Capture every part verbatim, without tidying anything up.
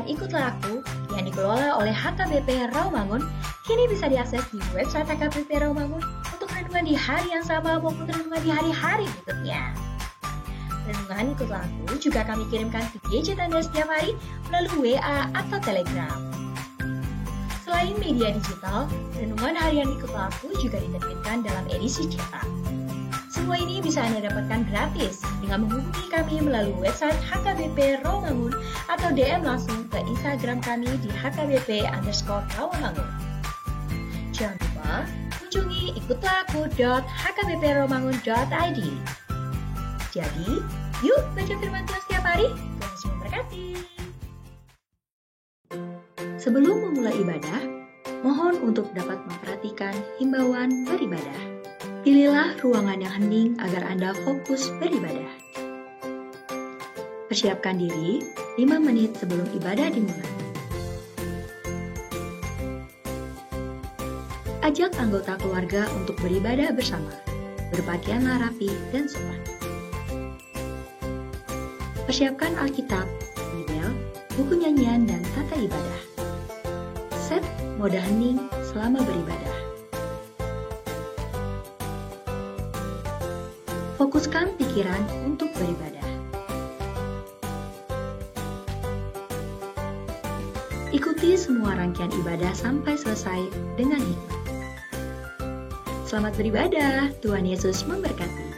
Ikutlah Aku yang dikelola oleh H K B P Rawamangun kini bisa diakses di website H K B P Rawamangun untuk renungan di hari yang sama maupun renungan di hari-hari berikutnya. Renungan Ikutlah Aku juga kami kirimkan ke gadget Anda setiap hari melalui W A atau Telegram. Selain media digital, renungan harian Ikutlah Aku juga diterbitkan dalam edisi cetak. Semua ini bisa Anda dapatkan gratis dengan menghubungi kami melalui website H K B P Rawamangun atau D M langsung ke Instagram kami di H K B P underscore Rawamangun. Jangan lupa kunjungi ikutlah aku dot H K B P rawamangun dot I D. Jadi, yuk baca firman Tuhan setiap hari. Tuhan Yesus memberkati. Sebelum memulai ibadah, mohon untuk dapat memperhatikan himbauan beribadah. Pilihlah ruangan yang hening agar Anda fokus beribadah. Persiapkan diri lima menit sebelum ibadah dimulai. Ajak anggota keluarga untuk beribadah bersama. Berpakaianlah rapi dan sopan. Persiapkan Alkitab, Bibel, buku nyanyian, dan tata ibadah. Set mode hening selama beribadah. Fokuskan pikiran untuk beribadah. Ikuti semua rangkaian ibadah sampai selesai dengan hikmat. Selamat beribadah, Tuhan Yesus memberkati.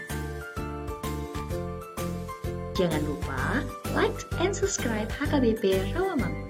Jangan lupa like and subscribe H K B P Rawamangun.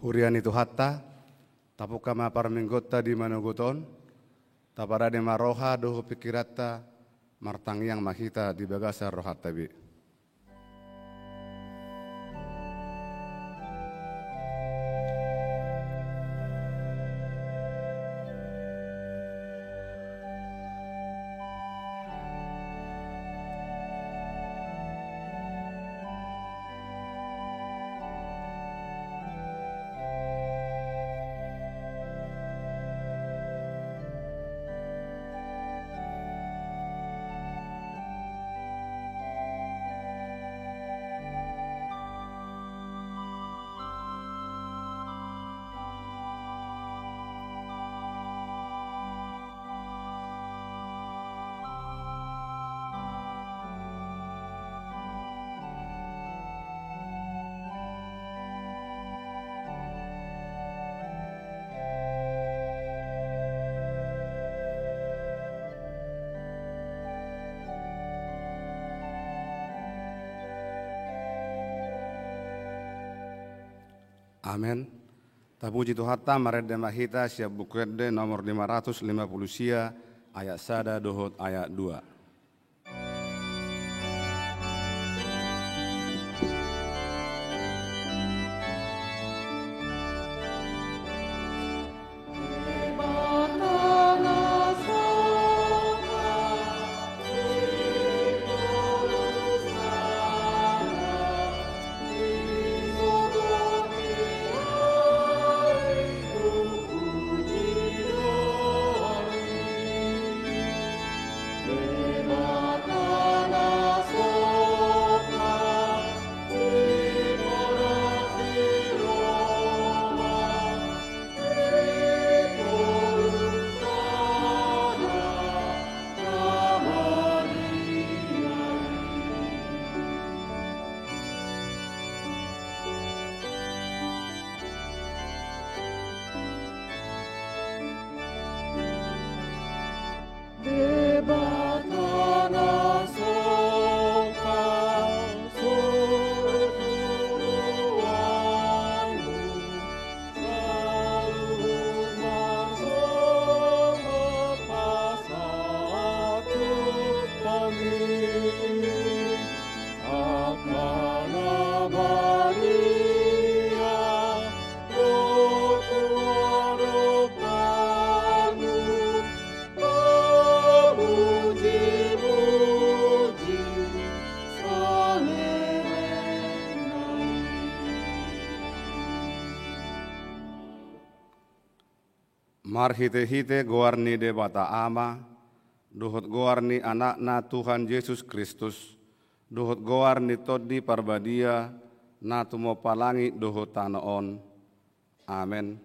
Huria ni Tuhanta, tapungka ma parmingguonta di manogot on, tapadani ma roha dohot pingkiranta, martangiang ma hita di bagasan rohanta be. Amen. Tapuji Tuhanta, marende ma hita sian Buku Ende nomor lima ratus lima puluh sia, ayat sada dohot ayat dua. Marhitehite goar ni Debata Ama, dohot goar ni Anakna Tuhan Jesus Kristus, dohot goar ni Tondi Parbadia, na tumompa langit dohot tano on. Amen.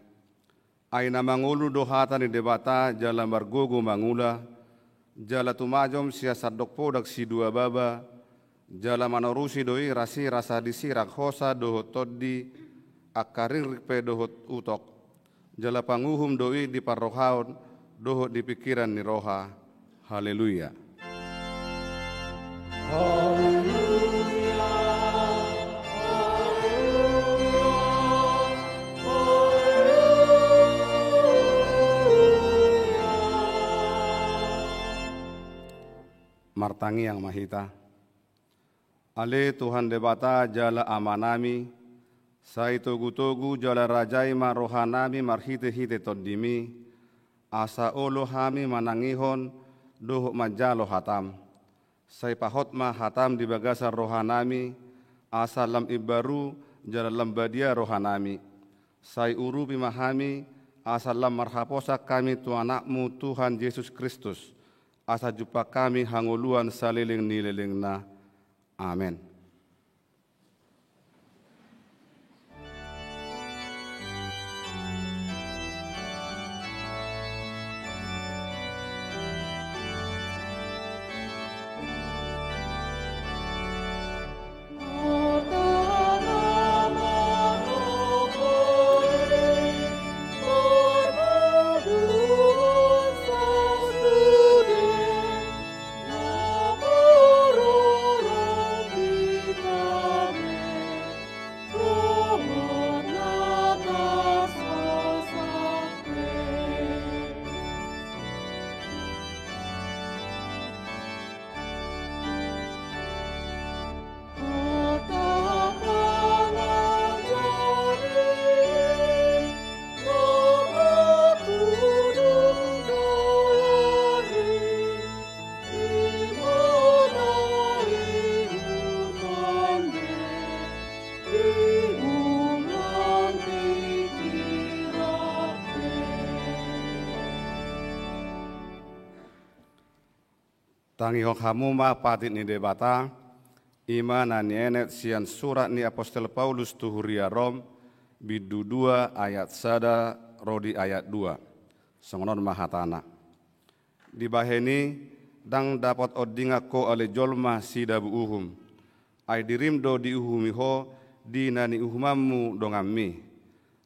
Ai na mangolu do hata ni Debata jala margogo mangula, jala tumajom sian sandok podak siduababa, jala manorusi do i rasirasa di sirang hosa dohot tondi, angka ringring pe dohot utok, jala panguhum do i di parrohaon dohot di pingkiran ni roha. Haleluya. Haleluya. Haleluya. Haleluya. Martangiang ma hita. Ale Tuhan Debata jala Amanami, sai togutogu jala rajai ma rohanami marhitehite Tondimi, asa olo hami manangihon dohot manjalo hatam. Sai pahot ma hatam di bagasan rohanami, asa lam imbaru jala lam badia rohanami. Sai urupi ma hami, asa lam marhaposan hami tu Anakmu Tuhan Jesus Kristus, asa jumpang hami hangoluan saleleng ni lelengna. Amen. Tangihon hamu ma patik ni Debata, i ma na nienet sian surat ni apostel Paulus tu huria Rom, bindu dua ayat sada ro di ayat dua. Songon on ma hatana. Dibahen i, ndang dapot ondingan ho ale jolma sidabu uhum. Ai dirim do diuhumi ho di na niuhumanmu donganmi.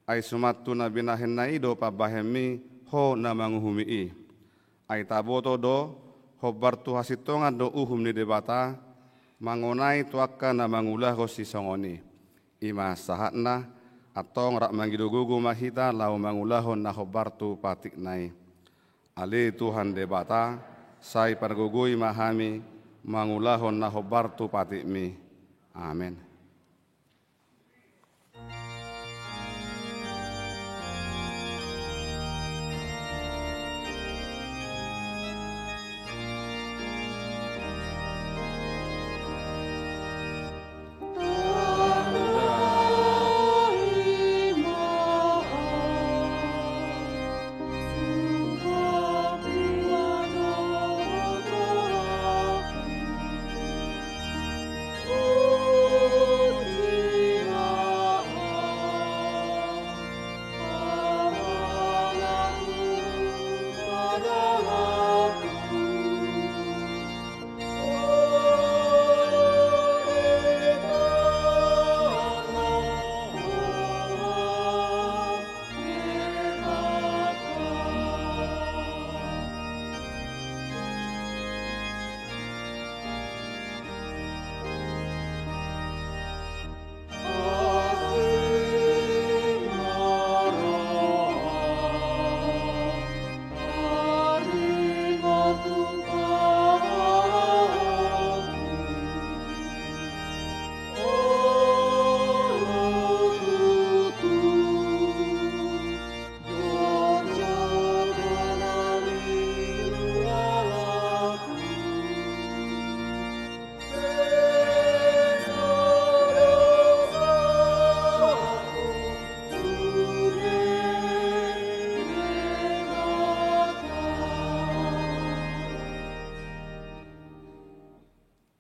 Ai suman tu na binahenna i do pambahenmi ho na manguhumi i. Ai taboto do, hombar tu hasintongan do uhum ni Debata, mangonai tu angka na mangulahon sisongon i. I ma sahatna, antong rap mangido gogo ma hita laho mangulahon na hombar tu patikna i. Ale Tuhan Debata, sai pargogoi ma hami mangulahon na hombar tu patikmi. Amen.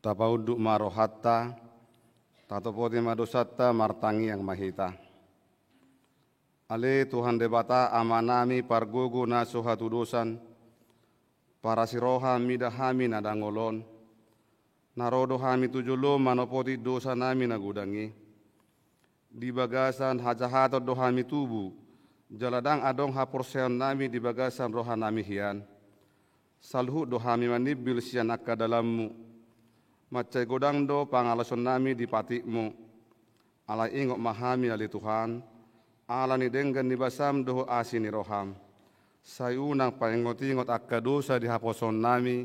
Tapaunduk ma rohanta, tatopoti ma dosanta, martangiang ma hita. Ale Tuhan Debata, Amanami pargogo na so hatudosan, parasi roha mida hami na dangol on, na ro do hami tu jolom manopoti dosanami na godang i. Di bagasan hajahaton do hami tubu, jala ndang adong haporseaonnami di bagasan rohanami hian. Saluhut do hami manimbil sian angka dalanmu. Mansai godang do pangalaosionnami di patikmu. Alai ingot ma hami ale Tuhan, ala ni denggan ni basam dohot asi ni roham. Sai unang paingotingot angka dosa di haposoonnami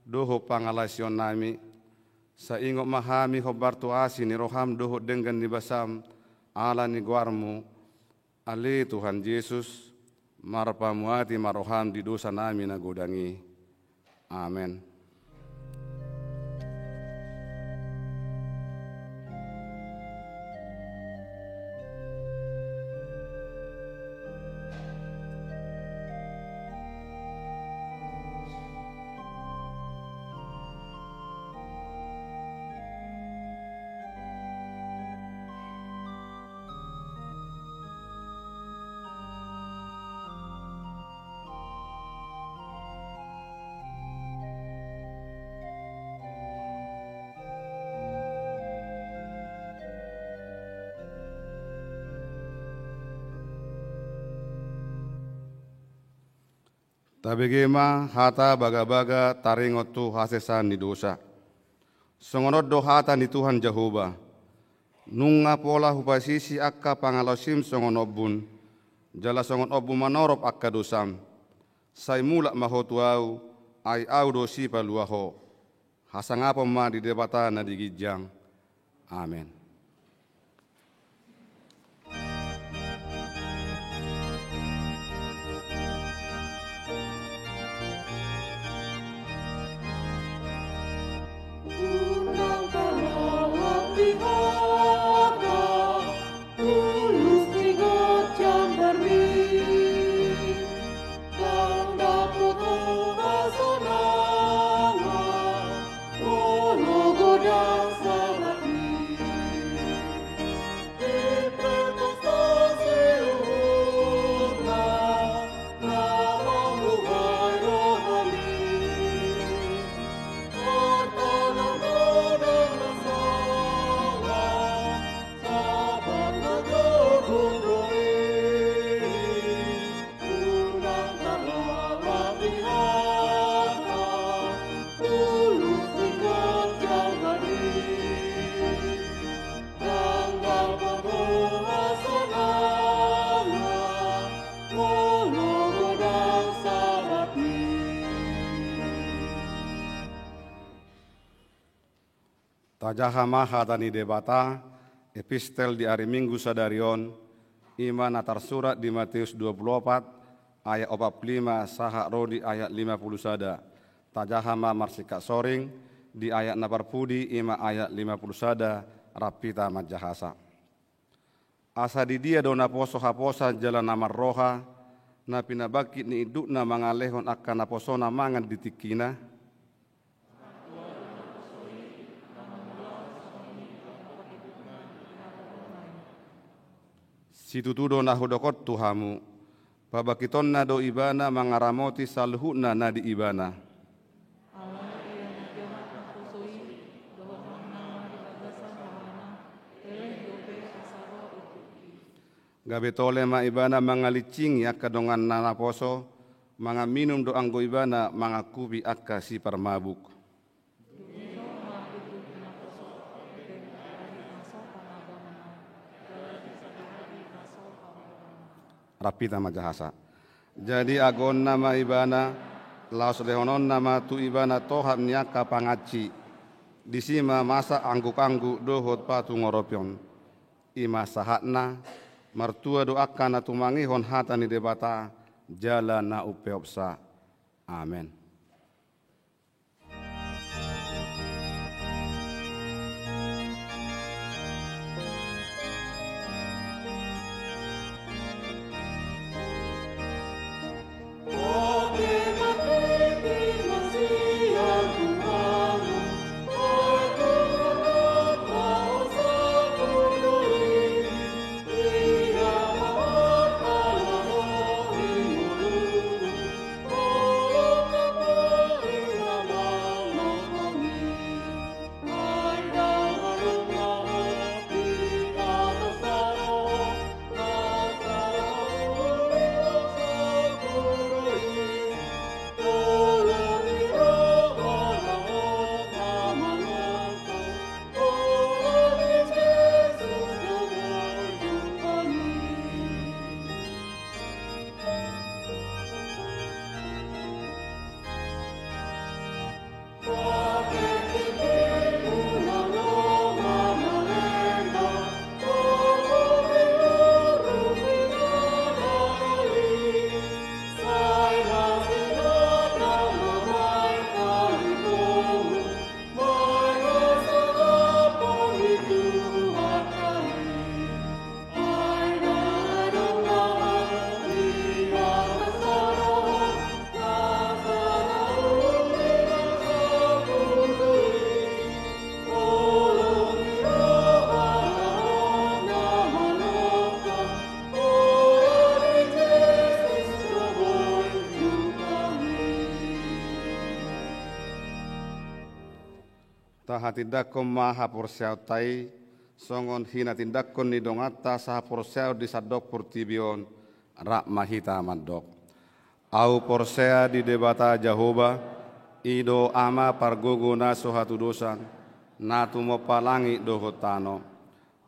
dohot pangalaosionnami. Sai ingot ma hami hombar tu asi ni roham dohot denggan ni basam, ala ni goarmu. Ale Tuhan Jesus, marpamuati ma roham di dosanami na godang i. Amen. Tabege ma hata bagabaga taringot tu hasesaan ni dosa. Songon on do hata ni Tuhan Jahowa. Nunga pola hupasisi angka pangalaosim songon ombun, jala songon ombun manorop angka dosam. Sai mulak ma ho tu Ahu, ai Ahu do sipalua ho. Hasangapon ma di Debata na di ginjang. Amen. Tajaha ma hata ni Debata, epistel di ari Minggu sadari on, i ma na tarsurat di Mateus dua pulu opat, ayat opat pulu lima sahat ro di ayat lima pulu sada. Tajaha ma marsingkat soring di ayat na parpudi, i ma ayat lima pulu sada, rap hita manjahasa. Asa di dia do naposo haposan jala na marroha, na pinabangkit ni indukna mangalehon angka naposona mangan di tingkina? Situtu do na hudok on tu hamu, pabangkitonna do ibana mangaramoti saluhutna na di ibana. Alai ia na jamar naposo i, dohonon na di bagasan rohana, elek dope asa ro induk i. Gabe tole ma ibana mangalincingi angka donganna naposo, mangan minum do anggo ibana mangangkupi angka siparmabuk. Dung i do ma induk ni naposo, gabe sadari na so pangabanganna, gabe sadari na so pangabanganna. Rap hita manjahasa. Jadi agoonna ma ibana, laos lehononna ma tu ibana tohap ni angka pangansi. Disi ma masak angguk-angguk dohot patungoropion. I ma sahatna, martua do angka na tumangihon hata ni Debata, jala na umpeopsa. Amen. Tahatindangkon ma haporseaonta i, songon hinatindangkon ni donganta sahaporseaon di sandok portibi on, rap ma hita mandok. Ahu porsea di Debata Jahowa, i do Ama pargogo na so hatudosan, na tumompa langit dohot tano.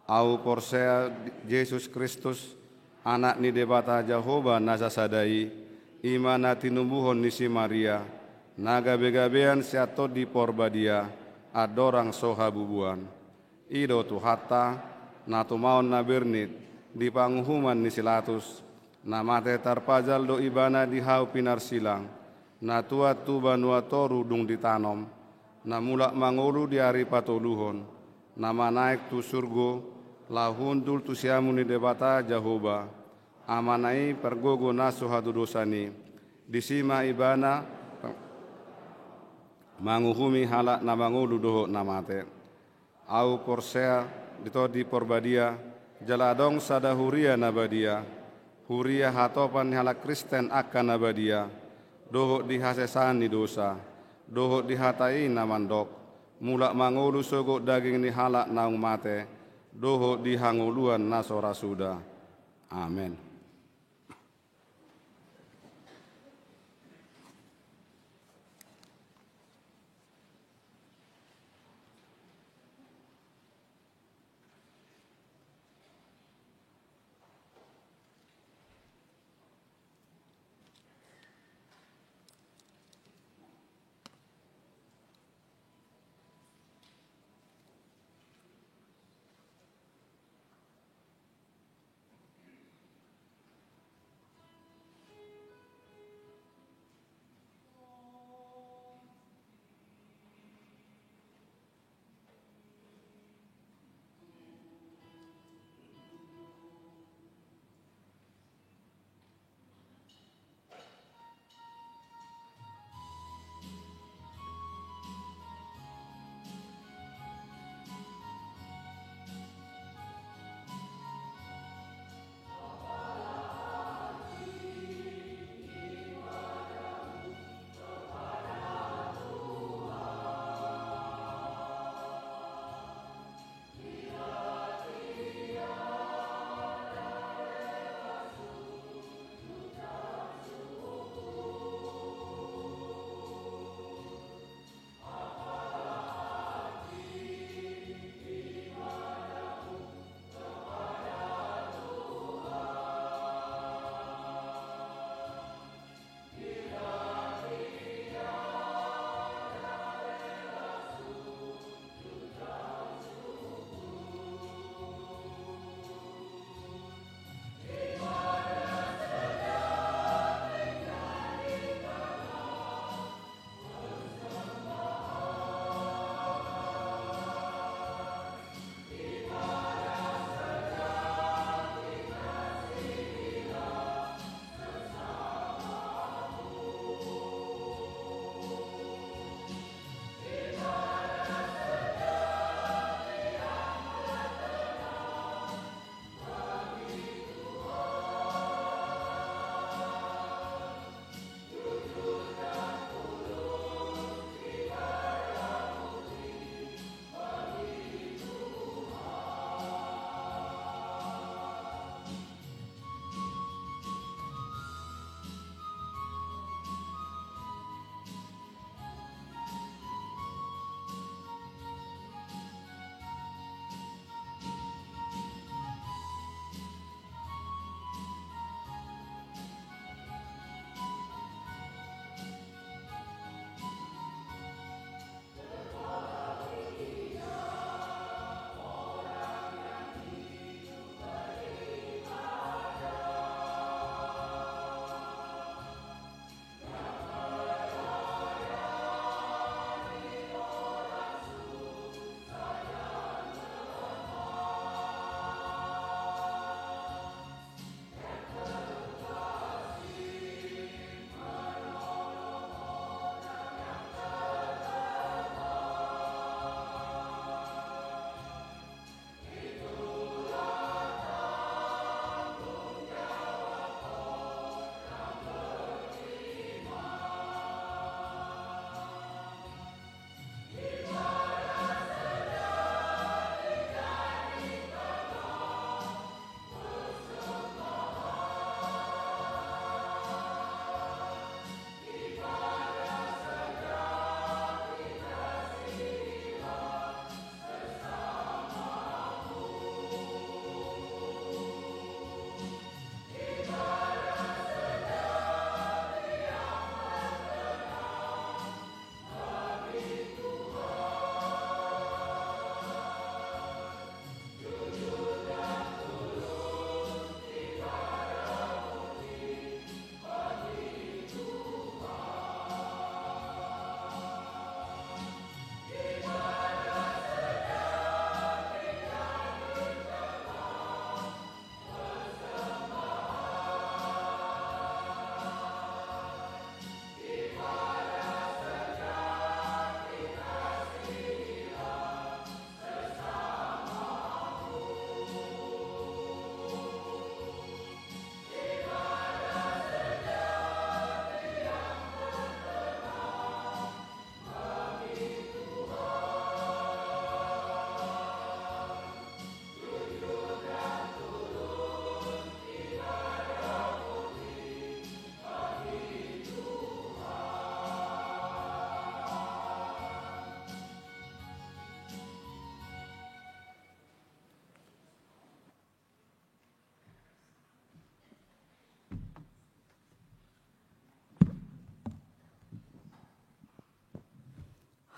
Ahu porsea di Jesus Kristus, Anak ni Debata Jahowa na sasada i, i ma na tinumbuhon ni si Maria, na gabegabean sian Tondi Porbadia, andorang so habubuan. I do Tuhanta, na tumaon na bernit di panguhuman ni si Latus, na mate tarpajal do Ibana di hau pinarsilang, na tuat tu banua toru dung ditanom, na mulak mangolu di ari patoluhon, na manaek tu surgo, laho hundul tu siamun ni Debata Jahowa, Amana i pargogo na so hatudosan i. Disi ma Ibana manguhumi halak na mangolu dohot na mate. Ahu porsea di Tondi Porbadia, jala adong sada huria na badia, huria hatopan ni halak Kristen angka na badia, dohot di hasesaan ni dosa, dohot di hata i na mandok, mulak mangolu sogot daging ni halak naung mate, dohot di hangoluan na so ra suda. Amen.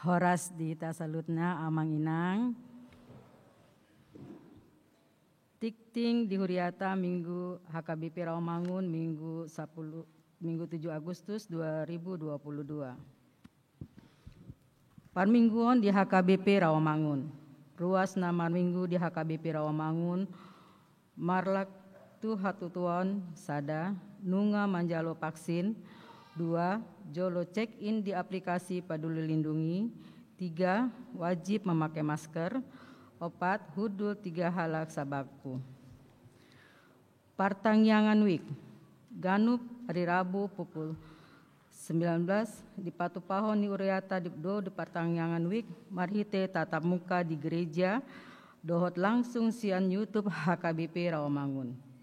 Horas di hita saluhutna, Amang Inang. Tingting di huriata, Minggu, H K B P Rawamangun, Minggu sapuluh, Minggu tujuh Agustus dua ribu dua puluh dua. Parmingguon di H K B P Rawamangun. Ruas na marminggu di H K B P Rawamangun, marlak tu hatutuaon, sada, nunga manjalo vaksin, dua, jolo check in di aplikasi Peduli Lindungi, tiga, wajib memakai masker, opat, hundul tiga halak sabangku. Partangiangan Week, ganup ari Rabu pukul sembilan belas, dipatupahon ni huriata di, do di Partangiangan Week marhite tatap muka di gereja dohot langsung sian YouTube H K B P Rawamangun.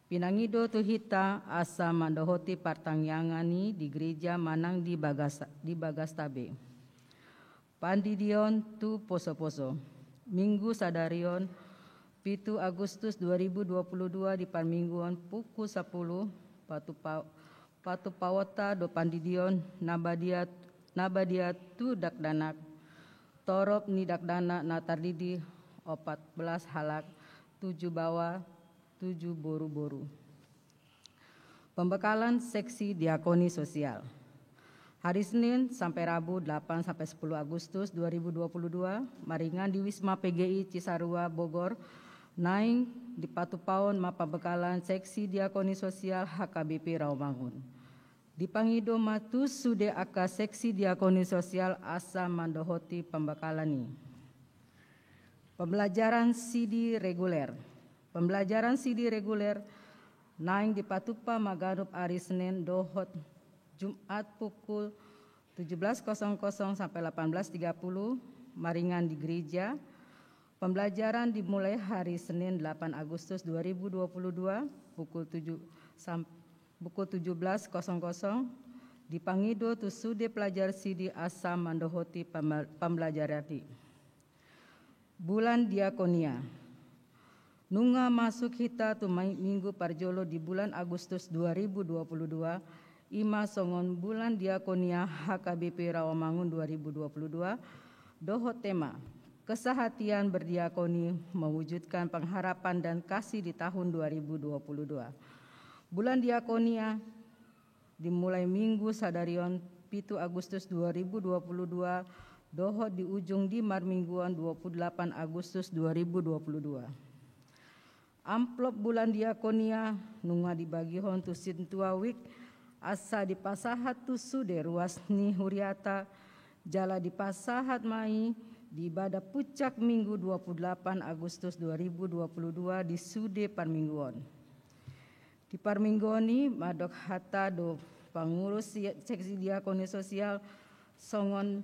Pinangido tu hita asa mandohoti partangiangan i di gereja manang di bagas, di bagasta be. Pandidion tu poso-poso. Minggu sadarion, pitu Agustus dua ribu dua puluh dua, di parmingguon pukul sapuluh, patupa-, patupaonta do pandidion na badia, na badia tu dakdanak. Torop ni dakdanak na tardidi opat belas halak, tujuh baoa, tujuh boru-boru. Pembekalan seksi diakoni sosial. Hari Senin sampai Rabu, delapan sampai sepuluh Agustus dua ribu dua puluh dua, maringan di Wisma P G I Cisarua, Bogor, naeng dipatupaon ma pembekalan seksi diakoni sosial H K B P Rawamangun. Dipangido ma tu sude angka seksi diakoni sosial asa mandohoti pembekalan i. Pembelajaran sidi reguler. Pembelajaran sidi reguler naeng dipatupa ma ganup ari Senin dohot Jumat pukul tujuh belas kosong kosong sampai delapan belas tiga puluh, maringan di gereja. Pembelajaran dimulai hari Senin delapan Agustus dua ribu dua puluh dua pukul tujuh sam-, pukul tujuh belas kosong kosong, dipangido tu sude pelajar sidi asa mandohoti pembe-, pembelajaran i. Bulan Diakonia. Nunga masuk hita tu mai-, minggu parjolo di bulan Agustus dua ribu dua puluh dua, i ma songon Bulan Diakonia H K B P Rawamangun dua ribu dua puluh dua, dohot tema, Kesehatian Berdiakoni Mewujudkan Pengharapan dan Kasih di Tahun dua ribu dua puluh dua. Bulan Diakonia dimulai Minggu sadarion, pitu Agustus dua ribu dua puluh dua, dohot di ujung di marmingguon, dua puluh delapan Agustus dua ribu dua puluh dua. Amplop Bulan Diakonia nunga dibagihon tu Sintua Week, asa dipasahat tu sude ruas ni huriata, jala dipasahat ma i di ibadah puncak Minggu dua puluh delapan Agustus dua ribu dua puluh dua di sude parmingguon. Di parmingguon i mandok hata do pangurus si-, seksi diakoni sosial songon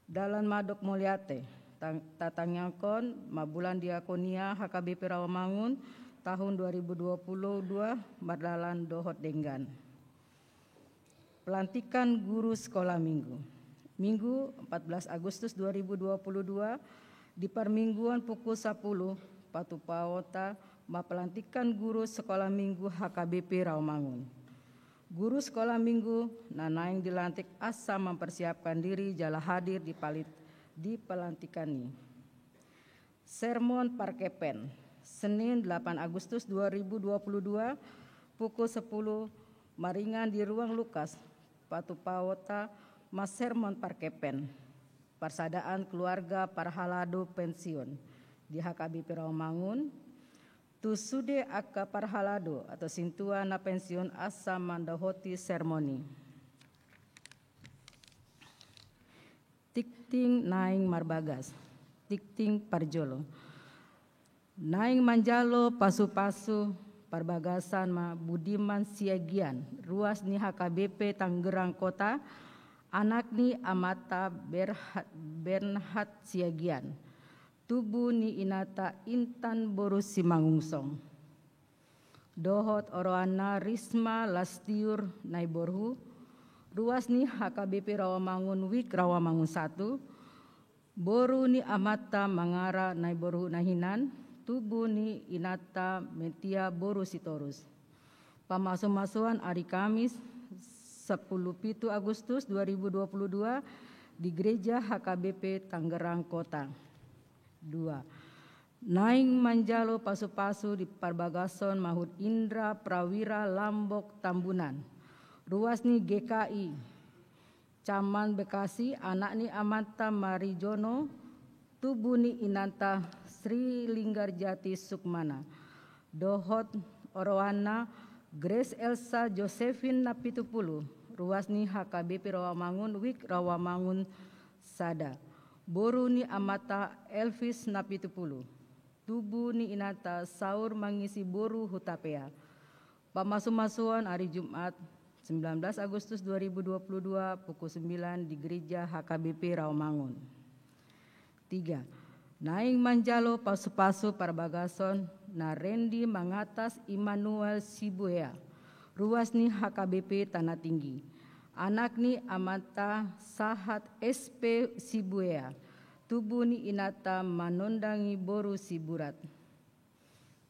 dalan mandok mauliate. Tang-, tatangiangkon ma Bulan Diakonia H K B P Rawamangun tahun dua ribu dua puluh dua mardalan dohot denggan. Pelantikan guru sekolah minggu. Minggu empat belas Agustus dua ribu dua puluh dua, di parmingguon pukul sapuluh, patupaonta ma pelantikan guru sekolah minggu H K B P Rawamangun. Guru sekolah minggu na naeng dilantik asa mempersiapkan diri jala hadir di palit-, di pelantikan i. Sermon Parkepen, Senin delapan Agustus dua ribu dua puluh dua, pukul sepuluh, maringan di Ruang Lukas, patupaonta ma sermon parkepen. Parsadaan keluarga parhalado pensiun di H K B P Rawamangun, tu sude angka parhalado atau sintua na pensiun asa mandohoti sermon i. Tingting naeng marbagas. Tingting parjolo. Naeng manjalo pasu-pasu parbagasan ma Budiman Siagian, ruas ni H K B P Tangerang Kota, anak ni amanta Berha-, Bernhard Siagian, tubu ni inanta Intan boru Simangunsong. Dohot oroanna Risma Lastiur Naiborhu, ruas ni H K B P Rawamangun Week Rawamangun satu, boru ni amanta Mangara Naiborhu na hinan, tubu ni inanta Mentia boru Sitorus. Pamasu-masuan ari Kamis, sampulu pitu Agustus dua ribu dua puluh dua di Gereja H K B P Tangerang Kota. Dua. Naeng manjalo pasu-pasu di parbagason Mahut Indra Prawira Lambok Tambunan, ruas ni G K I, Caman Bekasi, anak ni amanta Marijono, tubu ni inanta Sri Linggarjati Sukmana, dohot oroanna Grace Elsa Josephine Napitupulu, ruas ni H K B P Rawamangun, Wik Rawamangun sada, boru ni amanta Elvis Napitupulu, tubu ni inanta Saur Mangisi boru Hutapea. Pamasu-masuon hari Jumat, sembilan belas Agustus dua ribu dua puluh dua, pukul sembilan di Gereja H K B P Rawamangun. Tiga. Naeng manjalo pasu-pasu parbagason na Rendi Mangatas Immanuel Sibuea, ruas ni H K B P Tanah Tinggi, anak ni amanta Sahat S P Sibuea, tubu ni inanta Manondangi boru Siburat,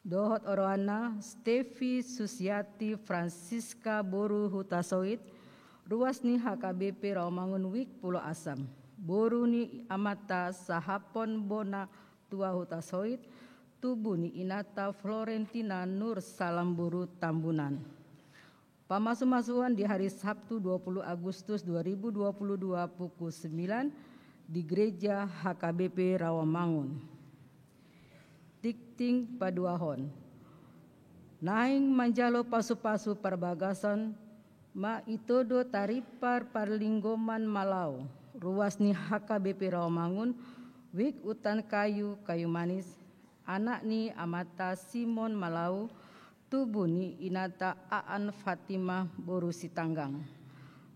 dohot oroanna Stefi Susiati Francisca boru Hutasoit, ruas ni H K B P Rawamangun, Wik Pulo Asam, boru ni amanta Sahapon bona tua Hutasoit, tubu ni inanta Florentina Nur Salam boru Tambunan. Pamasu-masuon di hari Sabtu dua puluh Agustus dua ribu dua puluh dua pukul sembilan di Gereja H K B P Rawamangun. Tingting paduahon. Naeng manjalo pasu-pasu parbagason ma ito do taripar parlinggoman Malau, ruas ni H K B P Rawamangun, Wik Utan Kayu, Kayu Manis, anak ni amanta Simon Malau, tubu ni inanta Aan Fatimah boru Sitanggang,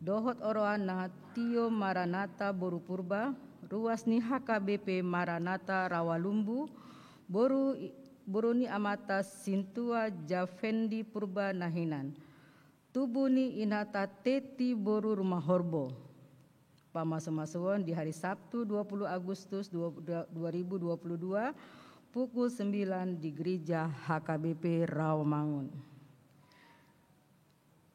dohot oroanna Tio Maranata boru Purba, ruas ni H K B P Maranata Rawalumbu, boru i-, boru ni amanta Sintua Jafendi Purba Nahinan, tubu ni inanta Teti boru Rumahorbo. Pamasu-masuon di hari Sabtu dua puluh Agustus dua, dua, dua ribu dua puluh dua, pukul sembilan di Gereja H K B P Rawamangun.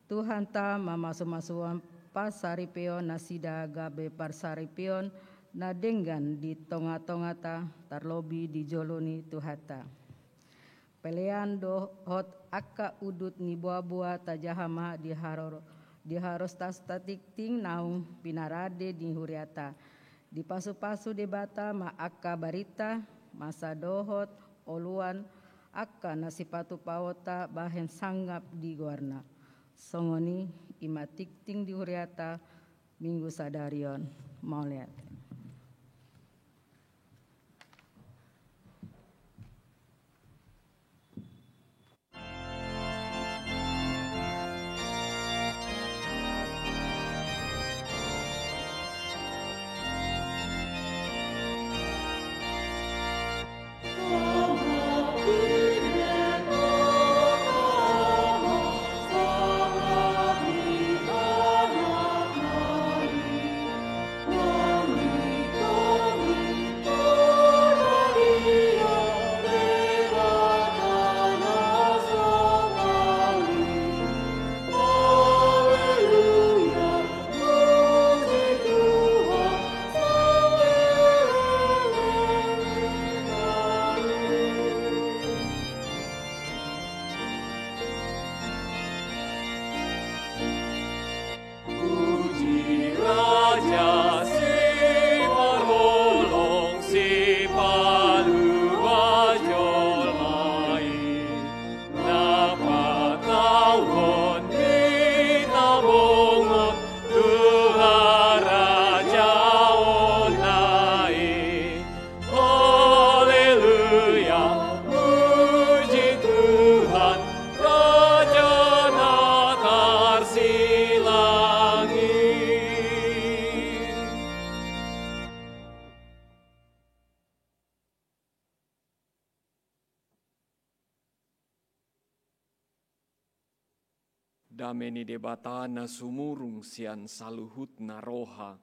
Tuhanta mamasu-masuon pasaripeon nasida gabe pasaripeon na denggan di tonga-tongata, tarlobi di jolo ni Tuhanta. Pelean dohot angka udut ni boa-boa tajaha ma di haror-, di harorasta tingting naung pinarade ni huriata. Dipasu-pasu Debata ma angka barita, masa dohot oloan angka na sipatupaonta bahen sangap di goarna. Songon i, i ma tingting di huriata Minggu sadari on. Mauliate. Puji Raja Siparholong, Sipalua jolma i, na patauhon hita bongot Tuhan Rajaonna i. Haleluya, puji Tuhan, Raja na tarsilangit. Dame ni Debata na sumurung sian saluhutna roha,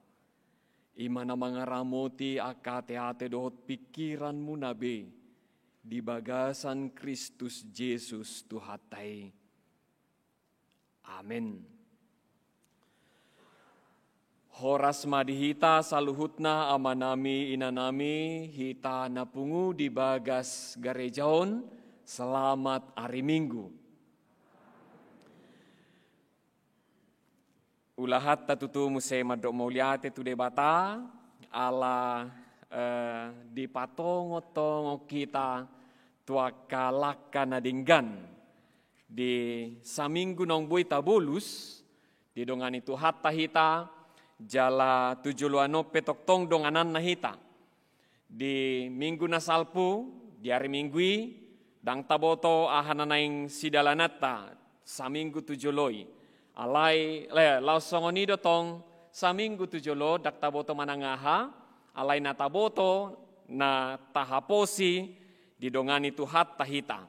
i ma na mangaramoti angka ateate dohot pingkiranmuna be di bagasan Kristus Jesus Tuhanta i. Amen. Horas ma di hita saluhutna, amanami, inanami, hita na pungu di bagas gareja on. Selamat ari Minggu. Ulahatta tutu muse mandok mauliate tu Debata, ala, eh, dipatongon-tongon hita tu angka langka na denggan di saminggu naung boi tabolus. Didongani Tuhanta hita, jala tu joloan on pe tongtong dongananna hita. Di minggu na salpu, di ari Minggu i, ndang taboto aha na naeng sidalananta saminggu tu jolo i. Alai, le, laos songon i do tong, saminggu tu jolo ndang taboto manang aha, alai na taboto, na tahaposi, didongani Tuhanta hita.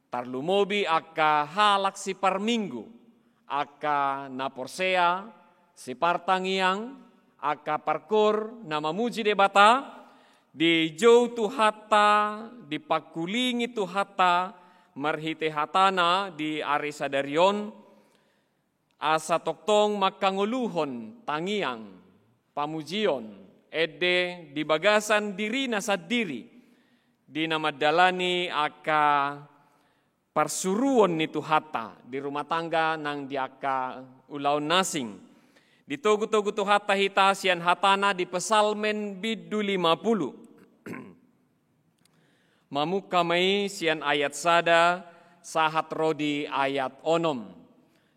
Tarlumobi angka halak siparminggu, angka na porsea, sipartangiang, angka parkoor na mamuji Debata, dijou Tuhanta, dipangkulingi Tuhanta, marhite hatana di ari sadari on, asa tongtong mangkangoluhon tangiang, pamujion, ende di bagasan dirina sandiri, di na mandalani angka parsuruon ni Tuhanta, di rumah tangga nang di angka ulaon na asing. Ditogu-togu Tuhanta hita sian hatana di Psalmen bindu lima pulu. Mamungka ma i sian ayat sada sahat ro di ayat onom.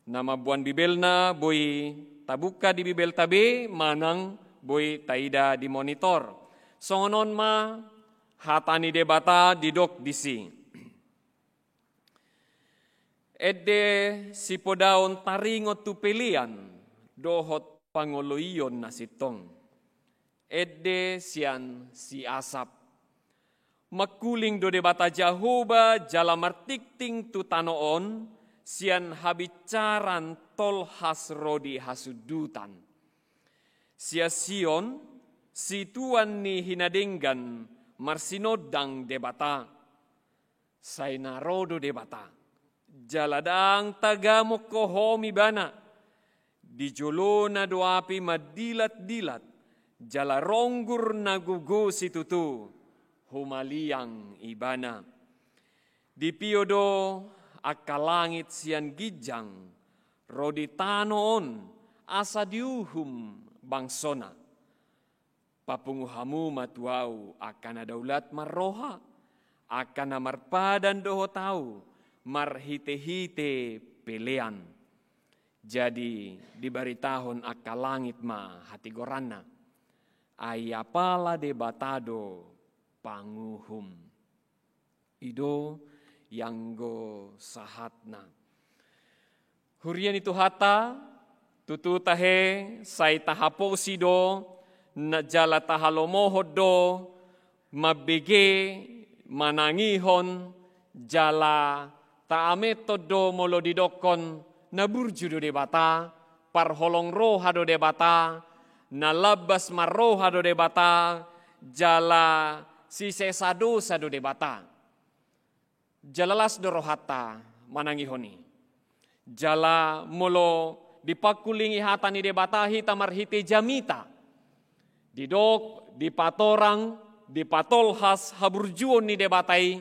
Na mamboan Bibelna boi tabungka di Bibelta be manang boi taida di monitor. Songon on ma hata ni Debata didok disi. Ende sipodaon taringot tu pelean dohot pangoloion na sintong. Ende sian si Asap. Mangkuling do Debata Jahowa jala martingting tu tano on sian habinsaran tolhas ro di hasundutan. Sian Sion, situan ni hinadenggan marsinondang Debata. Sai na ro do Debata. Jala ndang tagamon hohom ibana. Di jolona do api mandilat-dilat, jala ronggur na gogo situtu, humaliang ibana. Dipio do angka langit sian ginjang, ro di tano on asa diuhum bangsona. Papungu hamu ma tu ahu angka na daulat marroha, angka na marpadan dohot ahu marhite-hite pelean. Jadi dibaritahon angka langit ma hatigoranna. Ai apala Debata do panguhum. I do i anggo sahatna. Huria ni Tuhanta, tutu tahe sai tahaposi do, na jala tahalomohon do, mambege, manangihon, jala taamethon do molo didokkon, na burju do Debata, parholong roha do Debata, na lambas marroha do Debata, jala sisesa dosa do Debata. Jala las do rohanta manangihon i. Jala molo dipangkulingi hata ni Debata hita marhite jamita. Didok, dipatorang, dipatolhas haburjuon ni Debata i,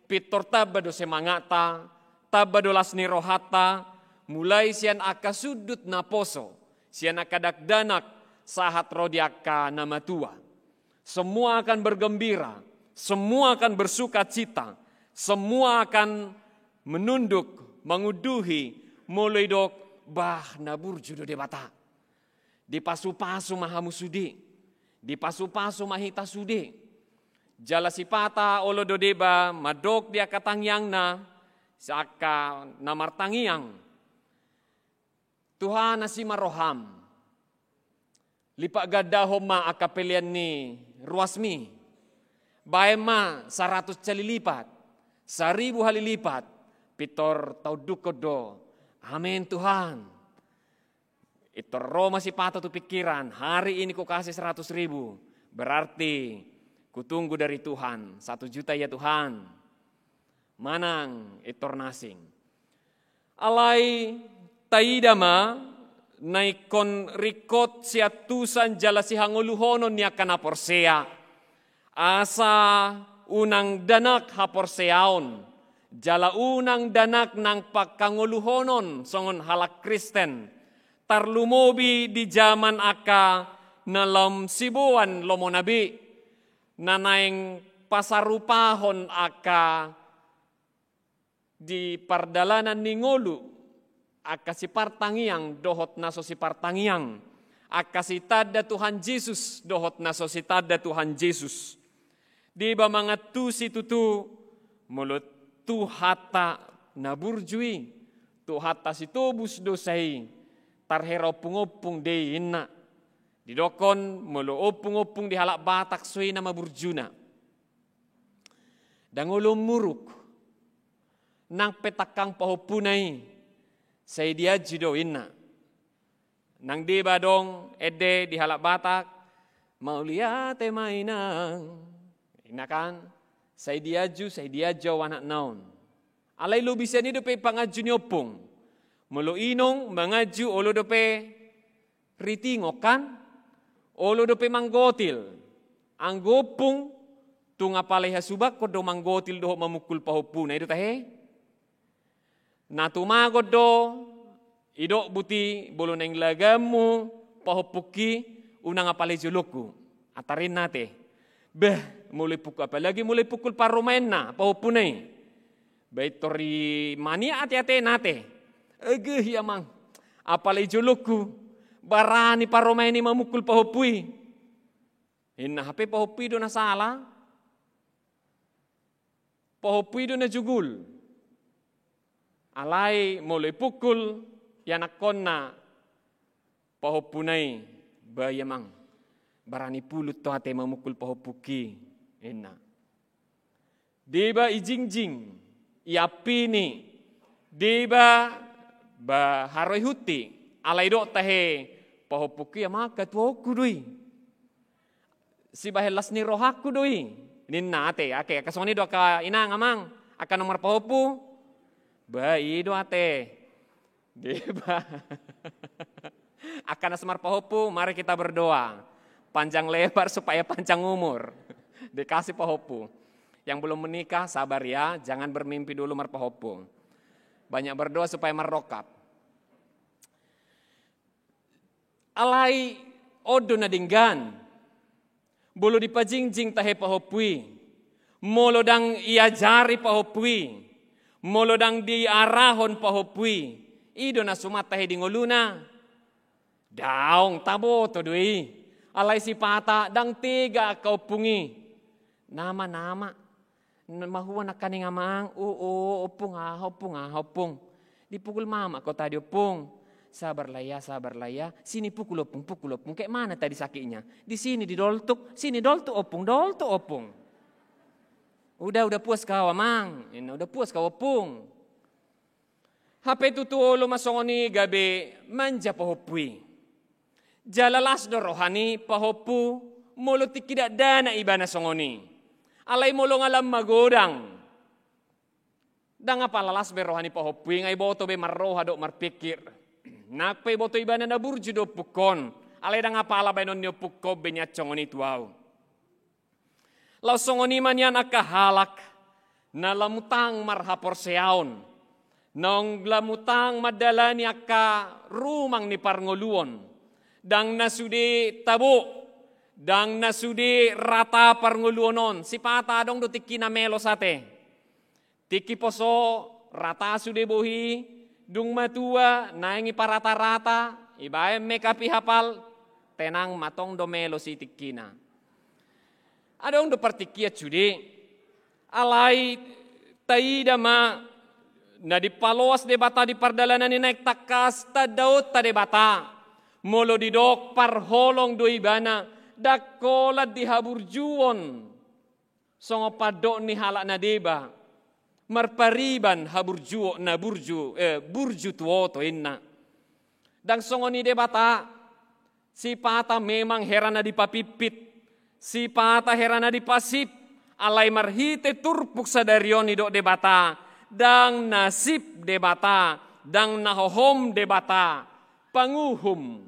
pintor tamba do semangatta, tamba do las ni rohanta, mulai sian angka sundut na poso, sian angka dakdanak, sahat ro di angka na matua. Semua akan bergembira, semua akan bersukacita, semua akan menunduk, mangunduhi, molo didok, bah, na burju do Debata. Dipasu-pasu ma hamu sude, dipasu-pasu ma hita sude. Jala sipata olo do deba mandok di angka tangiangna, sian angka na martangiang. Tuhan, asi ma roham. Lipat gandahon ma angka pelean ni ruasmi. Baen ma saratus hali lipat, saribu hali lipat, pintor taundukhon do. Amen, Tuhan. Pintor ro ma sipata tu pikiran, hari ini kukasih seratus ribu, berarti kutunggu dari Tuhan satu juta ya Tuhan. Manang pintor na asing. Alai taida ma na ingkon ringkot siantusan jala sihangoluhonon ni angka na porsea. Asa unang danak haporseaon, jala unang danak nang panghangoluhonon songon halak Kristen, tarlumobi di jaman angka na lam siboan lomona be, na naeng pasarupahon angka di pardalanan ni ngolu, angka sipartangiang dohot na so sipartangiang, angka sitanda Tuhan Jesus dohot na so sitanda Tuhan Jesus. Deba mangantusi tutu, molo Tuhanta na burju i, Tuhanta sitobus dosa i, tarhera ompung-ompung do i, inna. Didokkon molo ompung-ompung di halak Batak, so i nama burjuna. Ndang olo muruk. Nang pe tangkang pahompuna i, sai dianju do, inna. Nang deba adong ende di halak Batak, mauliate ma inang, inna kan, sai dianju, sai dianju au anakna on. Alai lobi sian i dope panganju ni ompung. Molo inong manganju, olo dope ritingon kan, olo dope manggotil. Anggo ompung, tung apala i hasubangkon do manggotil dohot mamungkul pahompuna, i do tahe. Na tumagon do, idok buti, molo naeng laganmu pahompungki, unang apala i jolongku, antar inna ate. Bah, molo ipungkul, apalagi molo ipungkul parumaenna pahompuna i, baen tor i maniak ate-atena ate. Ege, i amang, apala i jolongku, barani parumaen i mamungkul pahompu i, inna. Hape pahompu i do na sala, pahompu i do na jugul. Alai molo ipungkul ianakkonna pahompuna i, bah, i amang, barani pulut do ate mamungkul pahompungki, inna. Deba ijingjing, iampini, deba ba haroihonti, alai didok tahe, pahompungki amang, hatuaonku do i, sibahen las ni rohangku do i, ninna ate. Ake, angka songon i do angka inang, amang, angka na marpahompu? Bah, i do ate. Deba. Angka na so marpahompu, mari kita berdoa. Panjang lebar supaya panjang umur. Dikasih pahompu. Yang belum menikah, sabar ya, jangan bermimpi dulu marpahompu. Banyak berdoa supaya marrongkap. Alai on do na denggan. Molo dipajingjing tahe pahompu i, molo ndang iajari pahompu i, molo ndang diarahon pahompu i, i do na suman tahe di ngoluna. Daong, taboto do i. Alai sipata ndang tega angka ompung i. Nama, nama. N-, mahua nangkaning amang, o, o, ompung, aha ompung, aha ompung. Dipukul mamak ho tadi ompung. Sabarlah ya, sabarlah ya. Sini pukul ompung, pukul ompung. Kayak mana tadi sakitnya? Di sini, di doltuk, sini doltuk ompung, doltuk ompung. Udah, udah puas kau amang. Inna, udah puas kau ompung. Hape tutu olo ma songon i gabe manja pahompu i. Jala las do roha ni pahompu, molo tingki dakdanak ibana songon i. Alai molo nga lam magodang, ndang apala las be roha ni pahompu i, nga iboto be marroha dohot marpingkir. Nang pe iboto ibana na burju do ompungkon, alai ndang apala baenon ni ompungkon be nian songon i tu ahu. Laos songon i ma nian angka halak na lam utang marhaporseaon, naung lam utang mandalani angka rumang ni parngoluon. Ndang na sude tabo, ndang na sude rata parngoluon on, sipata adong do tingki na melos ate. Tingki poso, rata sude bohi, dung matua, naeng iparata-rata, ibaen make up i hapal, tenang ma, tong do melos i tingkina. Adong do partingkian sude, alai taida ma, na dipaloas Debata di pardalanan ni naeng tangkas tandaonta Debata, molo didok parholong do ibana, ndang holan di haburjuon. Songon pandok ni halak na deba, marpariban haburjuon na burju, eh, burju tu oto, inna. Ndang songon i Debata, sipata memang hera na dipapimpit, sipata hera na dipasip, alai marhite turpuk sadari on didok Debata, ndang na sip Debata, ndang na hohom Debata. Panguhum,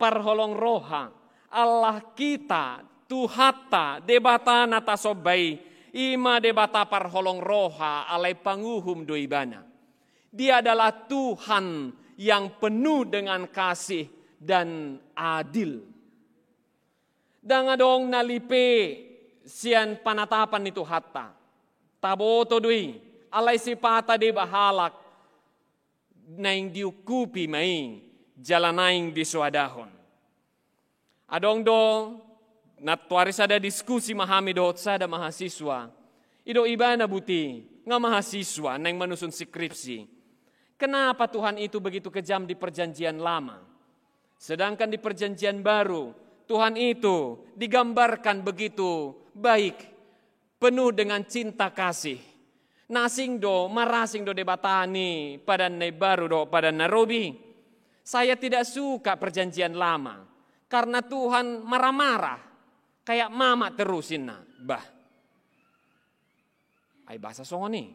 parholong roha, Allah kita, Tuhanta, Debata na tasomba i, i ma Debata parholong roha, alai panguhum do Ibana. Dia adalah Tuhan yang penuh dengan kasih dan adil. Ndang adong na lipe sian panatapan ni Tuhanta. Taboto do i, alai sipata deba halak naeng diungkupi ma i, jala naeng disoadahon. Adong do, nantoari sada diskusi ma hami dohot sada mahasiswa. Didok ibana, buti, nga mahasiswa, naeng manusun skripsi. Kenapa Tuhan itu begitu kejam di Perjanjian Lama? Sedangkan di Perjanjian Baru, Tuhan itu digambarkan begitu baik, penuh dengan cinta kasih. Na asing do, marasing do Debata ni Padan na Imbaru dohot Padan na Robi. Saya tidak suka Perjanjian Lama, karena Tuhan marah-marah, kayak mama terus, ninna. Bah. Ai boasa songon i?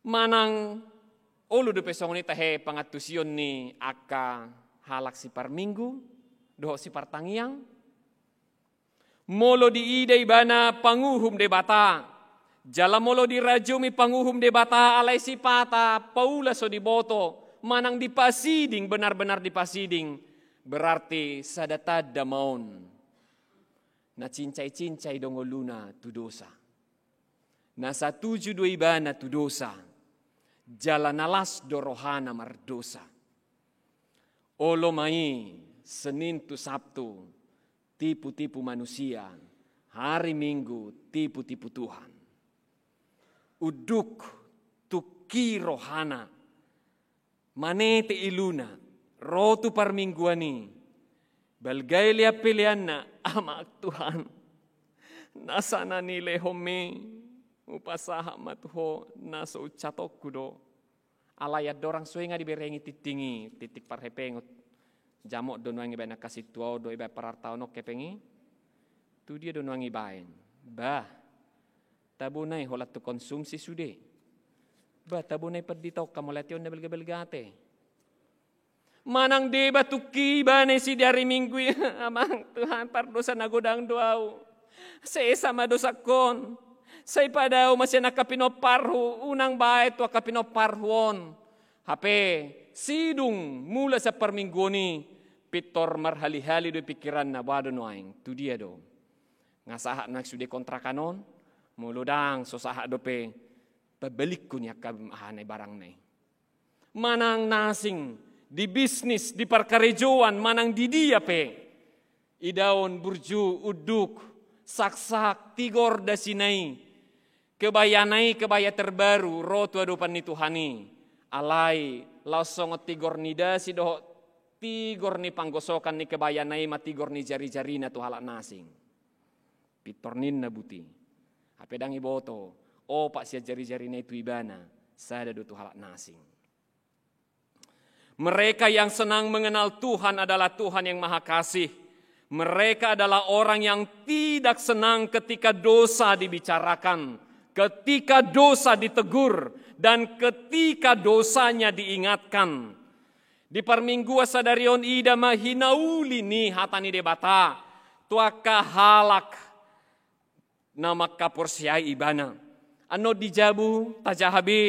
Manang olo dope songon i tahe pangantusion ni angka halak siparminggu dohot sipartangiang? Molo diida ibana panguhum Debata, jala molo dirajumi panguhum Debata, alai sipata paula so diboto, manang dipasiding, benar-benar dipasiding, berarti sada tanda ma on na cincai-cincai do ngoluna tu dosa. Na satuju do ibana tu dosa, jala na las do rohana mardosa. Olo ma i Senin tu Sabtu, tipu-tipu manusia, hari Minggu, tipu-tipu Tuhan. Unduk, tungki rohana, manete iluna, ro tu parmingguan i, balga i lean pe leanna, Amang Tuhan, nasa na nilehonmi, hupasahat ma tu Ho na so uncatonku do. Alai andorang so i nga diberengi tingting i, tingting parhepeng on. Jamot do nuaeng ibaen angka sintua on dohot ibaen parartaon on hepeng i. Tu dia do nuaeng ibaen? Bah, tabona i holan tu konsumsi sude. Bah, tabona i pandita on, hamu lae, on na balga-balga ate. Manang deba tungki ibana i di ari Minggu i, Amang Tuhan, pardosa na godang do ahu. Sesa ma dosangkon. Sai padahu ma sian angka pinomparhu, unang baen tu angka pinomparhu on. Hape sidung mula sian parmingguon i, pintor marhali-hali do i pingkiranna, boha do nuaeng, tu dia do? Nga sahat nuaeng sude kontrakan on? Molo ndang so sahat dope, pabalikkon i angka aha na i, barangna i. Manang na asing, di bisnis, di parkarejoan, manang di dia pe. Idaon burju, unduk, saksak, tigor dasina i. Kebayana i kebaya terbaru, ro tu adopan ni Tuhan i. Alai, laos songon tigor ni dasi dohot tigor ni panggosokan ni kebayana i ma tigor ni jari-jarina tu halak na asing. Pintor ninna, buti. Hape ndang iboto, opat sian jari-jarina i tu ibana, sada do tu halak na asing. Mereka yang senang mengenal Tuhan adalah Tuhan yang Maha Kasih. Mereka adalah orang yang tidak senang ketika dosa dibicarakan, ketika dosa ditegur, dan ketika dosanya diingatkan. Di parmingguan sadari on, ida ma hinauli ni hata ni Debata tu angka halak na mangkaporseai ibana. Annon di jabu tajaha be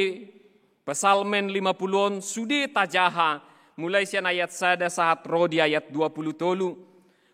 Psalmen lima puluh on, sude tajaha, mulai sian ayat sada sahat ro di ayat dua puluh tolu.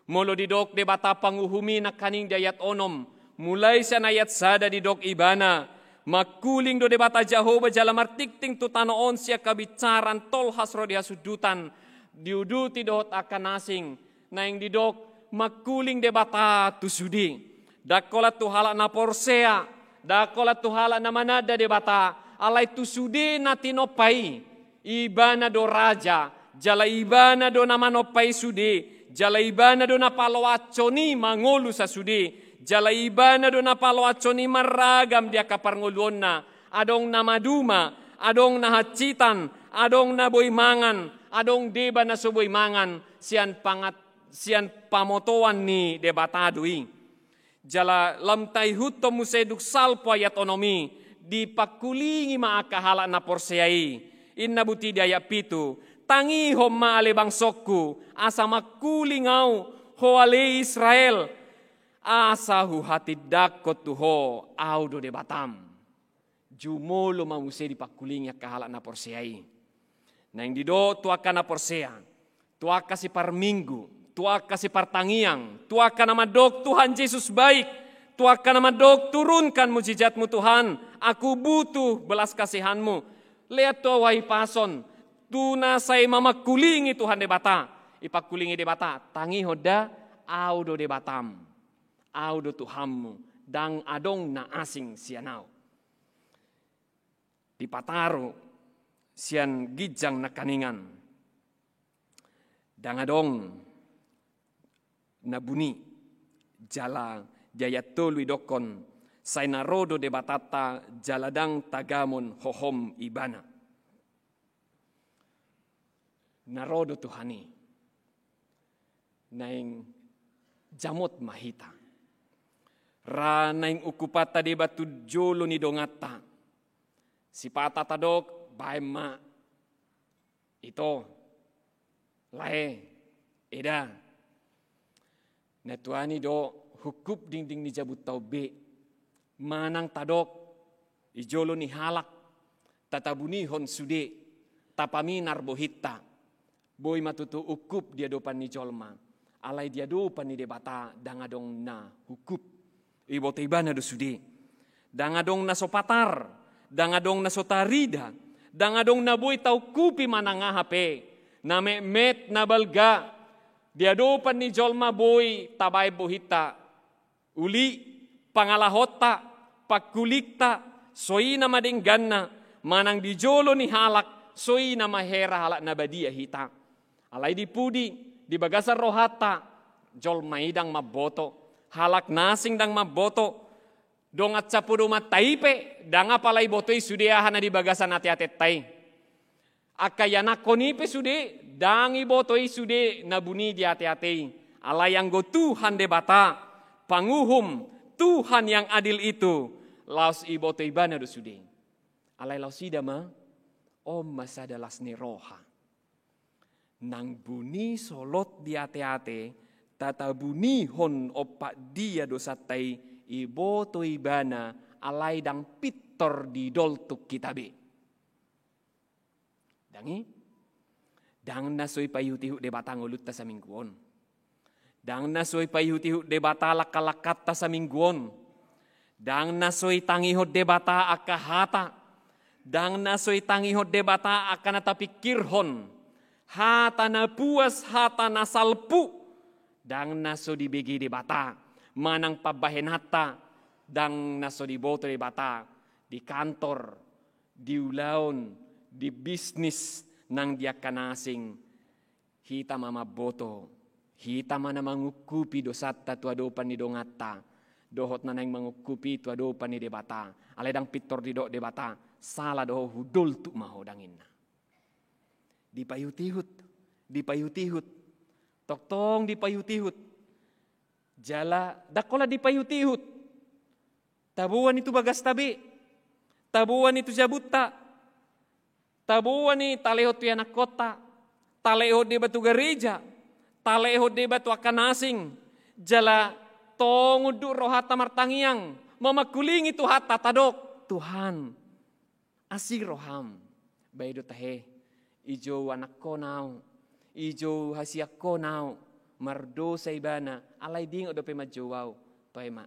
Molo didok Debata panguhum i nangkaning di ayat onom, mulai sian ayat sada didok ibana, mangkuling do Debata Jahowa jala martingting tu tano on sian habinsaran tolhas ro di hasundutan, diuduti dohot angka na asing. Naeng didok, mangkuling Debata tu sude. Ndang holan tu halak na porsea, ndang holan tu halak na mananda Debata, alai tu sude na tinompa i. Ibana do raja, jala ibana do na manompa i sude, jala ibana do na paloashon i mangolu sasude, jala ibana do na paloashon i marragam di angka parngoluonna, adong na maduma, adong na hansitan, adong na boi mangan, adong deba na so boi mangan, sian pangat-, sian pamotoan ni Debata do i. Jala lam taihuthon muse dung salpu ayat onom i, dipangkulingi ma angka halak na porsea i. Ninna buti di ayat pitu, Tangihon ma ale bangsongku, asa mangkuling ahu, ho ale Israel, asa huhatindangkon tu ho, ahu do Debatam. Jumolo ma muse dipangkulingi angka halak na porsea i. Naeng didok tu angka na porsea, tu angka siparminggu, tu angka sipartangiang, tu angka na mandok Tuhan Jesus baik, tu angka na mandok turunkan mujizatmu Tuhan, aku butuh belas kasihanmu. Lean tu ahu hahipason, tu na sai mamangkulingi Tuhan Debata, ipangkulingi Debata, tangihon da, ahu do Debatam, ahu do Tuhanmu, ndang adong na asing sian ahu. Dipataru sian ginjang nangkiningan. Ndang adong na buni, jala di ayat tolu idokkon, sai na ro do Debatanta jala ndang tagamon hohom ibana. Na ro do Tuhan i. Naeng jamot ma hita. Ra naeng ungkupanta deba tu jolo ni donganta. Sipata tadok, baen ma. Ito. Lae. Eda. Na tuani do ungkup dingding ni jabunta on be. Manang tadok, di jolo ni halak, tatabunihon sude, tapaminar bohinta. Boi ma tutu ungkup di adopan ni jolma. Alai di adopan ni Debata, ndang adong na ungkup. Iboto ibana do sude. Ndang adong na so patar, ndang adong na so tarida, ndang adong na boi taungkupi manang aha pe. Na metmet, na balga, di adopan ni jolma boi tabaen bohinta. Uli, pangalahonta, pangkulingta, so i nama dengganna, manang di jolo ni halak, so i nama hera halak na badia hita. Alai di pudi, di bagasan rohanta, jolma i ndang mamboto, halak na asing ndang mamboto, dongan sapodomanta i pe, ndang apala iboto i sude aha na di bagasan ateatenta i. Angka ianakhon i pe sude, ndang iboto i sude na buni di ateate i. Alai anggo Tuhan Debata, panguhum, Tuhan yang adil itu, laos iboto ibana do sude. Alai laos ida ma, on ma sada las ni roha. Nang buni solot di ateate, tatabunihon ompat dia dosanta i, iboto ibana, alai ndang pintor didol tu hita be. Ndang i? Ndang na so ipaihutihut Debata ngolunta saminggu on. Ndang na so ipaihutihut Debata langkalangkanta saminggu on. Ndang na so itangihon Debata angka hata. Ndang na so itangihon Debata angka na tapingkirhon. Hata na puas, hata na salpu. Ndang na so dibege Debata. Manang pambahenanta. Ndang na so diboto Debata. Di kantor, di ulaon, di bisnis, nang di angka na asing, hita ma mamboto, hita ma na mangungkupi dosanta tu adopan ni donganta, dohot na naeng mangungkupi tu adopan ni Debata, alai ndang pintor didok Debata, sala do ho, hudoltuk ma ho, ndang, inna. Dipaihutihut, dipaihutihut, tongtong dipaihutihut. Jala ndang holan dipaihutihut. Taboan i tu bagasta be. Taboan i tu jabunta. Taboan i talehon tu ianakhonta. Talehon deba tu gareja. Talehon deba tu angka na asing. Jala tong unduk rohanta martangiang. Mamangkulingi Tuhanta, tadok: Tuhan, asi roham. Bae do tahe, ijou anakhon ahu, ijou hasianghon ahu, mardosa ibana, alai diingot dope manjou ahu. Toe ma,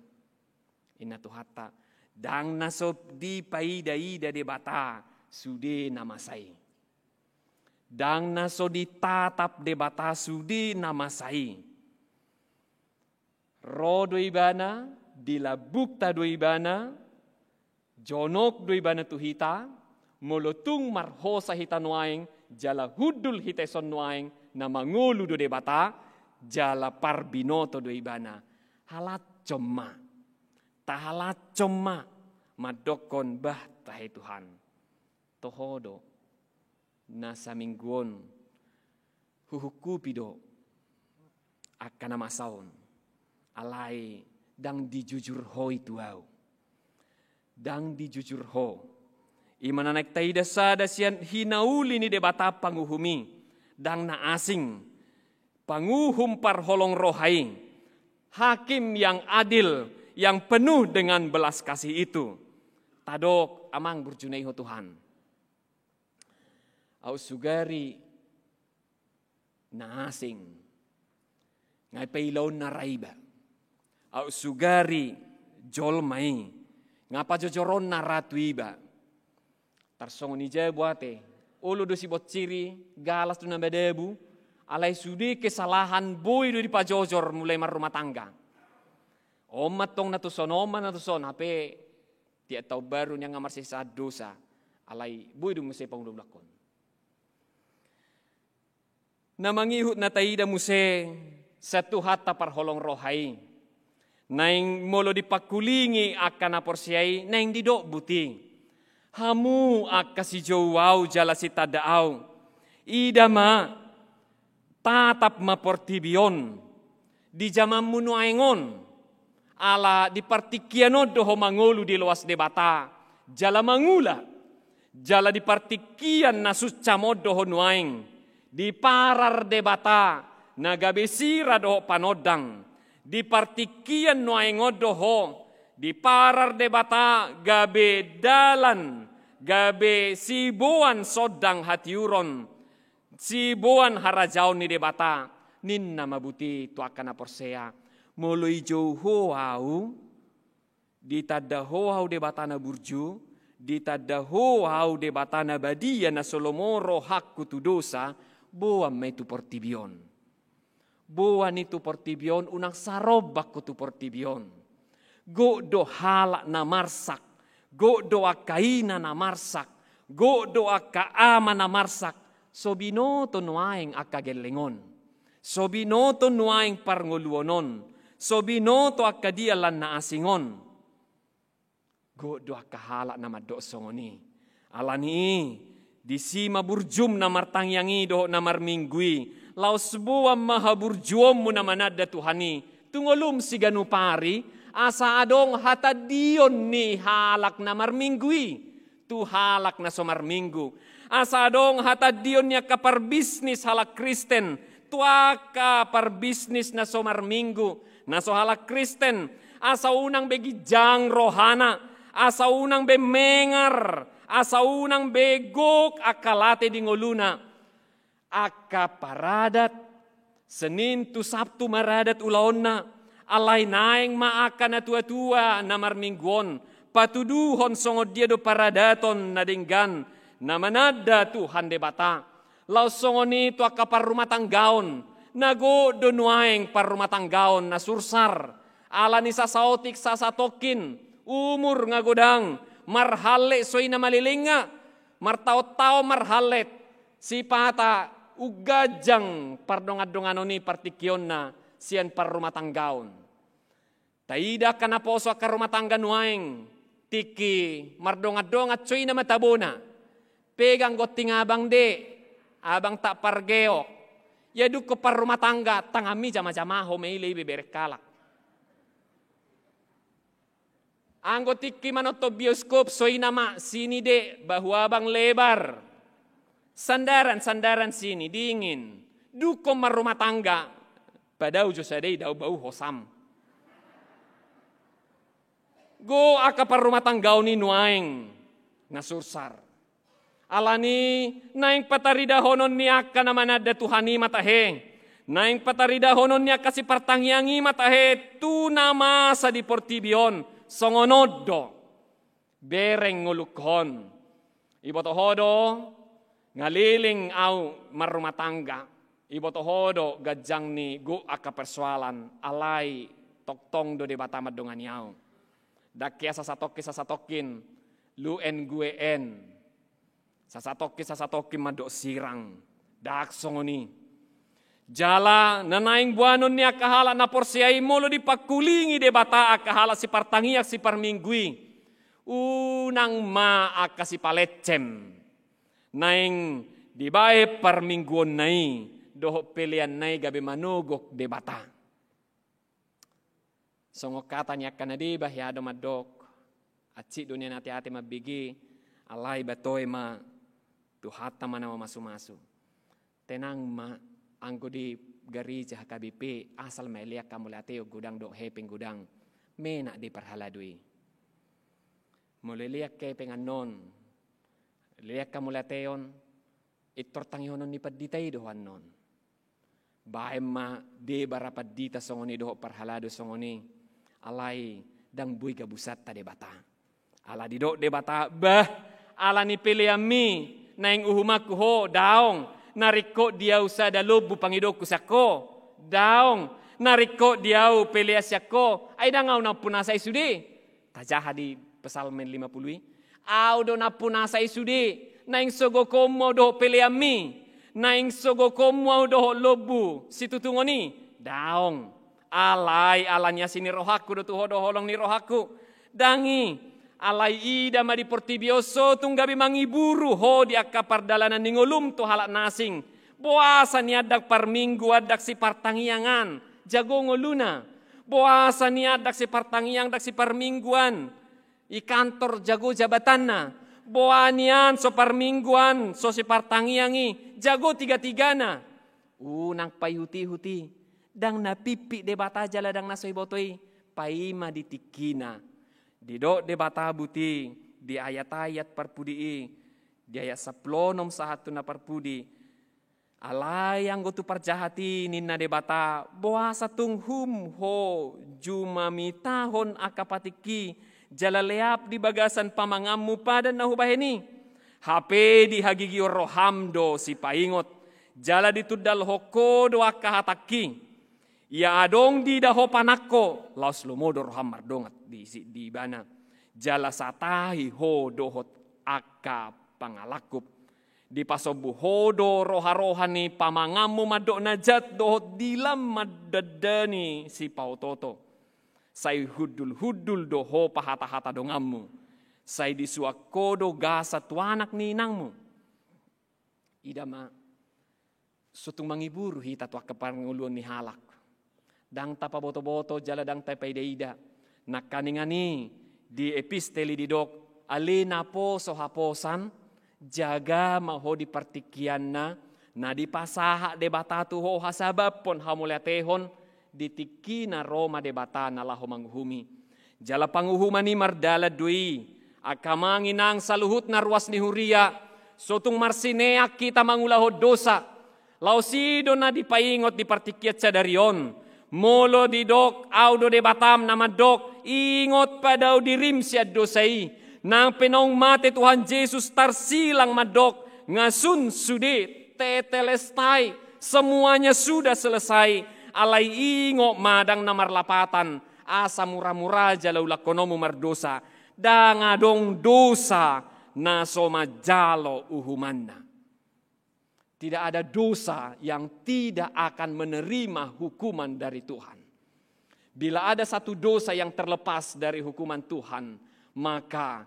inna Tuhanta, ndang na so dipaidaida Debata sude na masa i. Ndang na so ditatap Debata sude na masa i. Ro do ibana, di lambungta do ibana, jonok do ibana tu hita, molo tung marhosa hita nuaeng, jala hundul hita dison nuaeng, na mangolu do Debata, jala parbinoto do ibana. Halashon ma, tahalashon ma, mandokkon: Bah, tahe Tuhan. Toho do, na saminggu on huhungkupi do angka na masa on, alai ndang dijujur ho i tu ahu. Ndang dijujur ho. I ma na naeng taida sada sian hinauli ni Debata panguhum i. Dang na asing, panguhum parholong roha i, hakim yang adil, yang penuh dengan belas kasih itu. Tadok, Amang, burju na i Ho Tuhan. Aut sugari na asing, nga pailaonna ra iba. Aut sugari jolma i, nga pajojoronna ra tu iba. Tarsongon i jabu ate, olo do siboncir i, galas do na madabu, alai sude kesalahan boi do dipajojor mulai marrumah tangga. On ma tong na tuson, on ma na tuson, hape tiap taon baru nian nga marsesaan dosa, alai boi do muse paulak-ulak on. Na mangihut na taida muse sian Tuhanta parholong roha i. Naeng molo dipangkulingi angka na porsea i, naeng didok buti. Hamu angka sijou au jala sitanda au. Ida ma, tatap ma portibi on. Di jamanmu nuaeng on. Ala di partingkian on do ho mangolu di loas Debata, jala mangula. Jala di partingkian na sunsam on do ho nuaeng, diparar Debata na gabe sira dohot panondang. Di partingkian nuaeng on do ho, diparar Debata gabe dalan, gabe siboan sondang hatiuron, siboan harajaon ni Debata. Ninna ma buti tu angka na porsea, molo ijou ho au, ditanda ho au Debata na burju, ditanda ho au Debata na badia na so lomo rohangku tu dosa, boan ma i tu portibi on. Boan i tu portibi on, unang sarombak ho tu portibi on. Gok do halak na marsak, gok do angka ina na marsak, gok do angka ama na marsak, so binoto nuaeng angka gelleng on. So binoto nuaeng parngoluon on, so binoto angka dia lan na asing on. Gok do angka halak na mandok songon i. Ala ni i, disi ma burjum na martangiang i dohot na marminggu i, laos boan ma haburjuonmu na mananda Tuhan i tu ngolum siganup ari, asa adong hatandion ni halak na marminggu i tu halak na so marminggu. Asa adong hatandion ni angka parbisnis halak Kristen tu angka parbisnis na so marminggu, na so halak Kristen, asa unang be ginjang rohana, asa unang be mengar, asa unang be gok angka late di ngoluna. Angka paradat, Senin tu Sabtu maradat ulaonna, alai naeng ma angka na tua-tua na marminggu on patuduhon songon dia do paradaton na denggan na mananda Tuhan Debata. Laos songon i tu angka parrumatanggaon, na gok do nuaeng parrumatanggaon na sursar. Ala ni sasaotik sasatongkin, umur nga godang, marhallet so i na malelenga, martaon-taon marhallet, sipata umganjang pardongan-donganon i partingkionna sian parrumatanggaon. Taida angka naposo angka rumah tangga nuaeng, tingki mardongan-dongan so i na ma tabona. Pegang gonting abang de, abang tak pargeok. Ia dungkon parrumah tangga, tanganmi jama-jama ho ma i, lebe bereng halak. Anggo tingki manonton bioskop, so i na ma sini de, bahu abang lebar. Sandaran, sandaran sini, dingin. Dungkon marrumah tangga, padao jo sada i, dao bahu ho sam. Gok angka parrumatanggaon i nuaeng na sursar. Ala ni naeng pataridahonon ni angka na mananda Tuhan i ma tahe. Naeng pataridahonon ni angka sipartangiang i ma tahe tu na masa di portibi on, songon on do. Bereng ngolungkon. Iboto ho do, nga leleng au marrumah tangga. Iboto ho do ganjang ni gok angka persoalan, alai tongtong do Debata mandongani au. Dang hea sasatongkin-sasatongkin, lu en gue en. Sasatongkin-sasatongkin mandok sirang. Dang songon i. Jala na naeng boanon ni angka halak na porsea i, molo dipangkulingi Debata angka halak sipartangiang siparminggu i, unang ma angka sipalencem. Naeng dibaen parmingguonna i dohot peleanna i gabe manogok Debata. Songon hata ni angka na deba, hea do mandok, hansit do nian ate-ate mambege, alai ba toe ma, Tuhanta ma na mamasu-masu. Tenang ma, anggo di gareja H K B P, asal ma ilean hamauliateon godang dohot hepeng godang, menak do parhalado i. Molo ilean hepeng annon, ilean hamauliateon, pintor tangihonon ni pandita i do ho annon. Baen ma deba ra pandita songon i dohot parhalado songon i, alai ndang boi gabusanta Debata. Ala didok Debata, bah, ala ni peleanmi naeng uhumanku ho, daong, na ringkot di ahu sada lombu pangidokku sian ho, daong, na ringkot di ahu pelean sian ho, ai ndang ahu nampunasai sude. Tajaha di Psalmen lima puluh i, ahu do nampunasai sude, naeng sogokonmu ahu dohot peleanmi, naeng sogokonmu ahu dohot lombu situtungon i, daong. Alai ala ni asi ni rohangku do tu ho do holong ni rohangku. Ndang i, alai ida ma di portibi on sotung gabe mangiburu ho di angka pardalanan ni ngolum tu halak na asing. Boasa nian ndang parmingguan, ndang sipartangiangan, jago ngoluna. Boasa nian ndang sipartangiang, ndang siparmingguan, i kantor jago jabatanna. Boasa nian so parmingguan, so sipartangiang i, jago tigatigana. Unang paihutihut i, ndang na pimpit Debata jala ndang na so iboto i, paima di tingkina. Didok Debata buti di ayat-ayat parpudi i, di ayat sampulu onom sahat tu na parpudi. Alai anggo tu parjahat i, ninna Debata, boasa tung hum ho jumamitahon angka patikki, jala leap di bagasan pamanganmu padan na hubahen i? Hape dihagigion roham do sipaingot, jala ditundalhon ho do angka hatangki. Ia adong diida ho panangko, laos lomo do roham mardongan di, di ibana. Jala satahi ho dohot angka pangalangkup. Dipasombu ho do roharoha ni pamanganmu mandok na jat dohot dilam mandandani sipaotooto. Sai hundulhundul do ho pahatahata donganmu. Sai disuan ho do gasa tu anak ni inangmu. Ida ma, sotung mangiburu hita tu angka parngoluon ni halak. Ndang tapabotoboto jala ndang tapaidaida. Nangkaningan i di epistel i didok, ale naposo haposan, jaga ma ho di partingkianna, na dipasahat Debata tu ho hasabaphon hamauliatehon, di tingkina ro ma Debata na laho manguhumi. Jala panguhuman i mardalan do i, angka amang inang saluhutna ruas ni huria, sotung marsinean hita mangulahon dosa. Laos i do na dipaingot di partingkian sadari on. Molo didok, ahu do Debatam na mandok, ingot padao dirim sian dosa i. Nang pe naung mate Tuhan Jesus tarsilang mandok, nga sun sude, tetelestai, semuanya sudah selesai. Alai ingot ma, ndang na marlapatan, asa muramura jala ulangkononmu mardosa. Ndang adong dosa na so manjalo uhumanna. Tidak ada dosa yang tidak akan menerima hukuman dari Tuhan. Bila ada satu dosa yang terlepas dari hukuman Tuhan, maka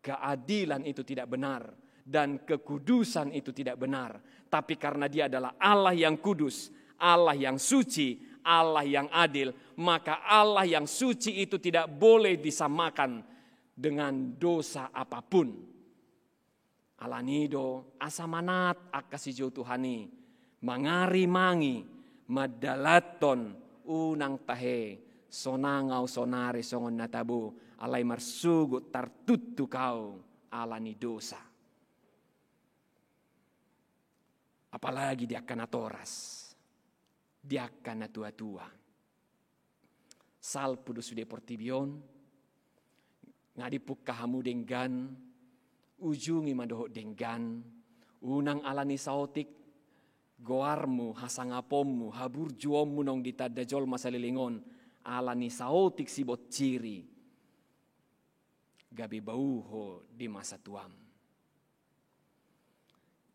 keadilan itu tidak benar dan kekudusan itu tidak benar. Tapi karena Dia adalah Allah yang kudus, Allah yang suci, Allah yang adil, maka Allah yang suci itu tidak boleh disamakan dengan dosa apapun. Ala ni do asa manat angka sijou Tuhan i, mangarimangi, mandalanhon, unang tahe, sonang ahu saonari songon na tabo, alai marsogot tartuktuk ahu ala ni dosa. Apalagi di angka natoras, di angka natuatua. Salpu do sude portibi on, nga dipungka hamu denggan, ujungi ma dohot denggan, unang ala ni saotik goarmu, hasangaponmu, haburjuonmu naung ditanda jolma saleleng on, ala ni saotik sibonciri, gabe bau ho di masa tuam.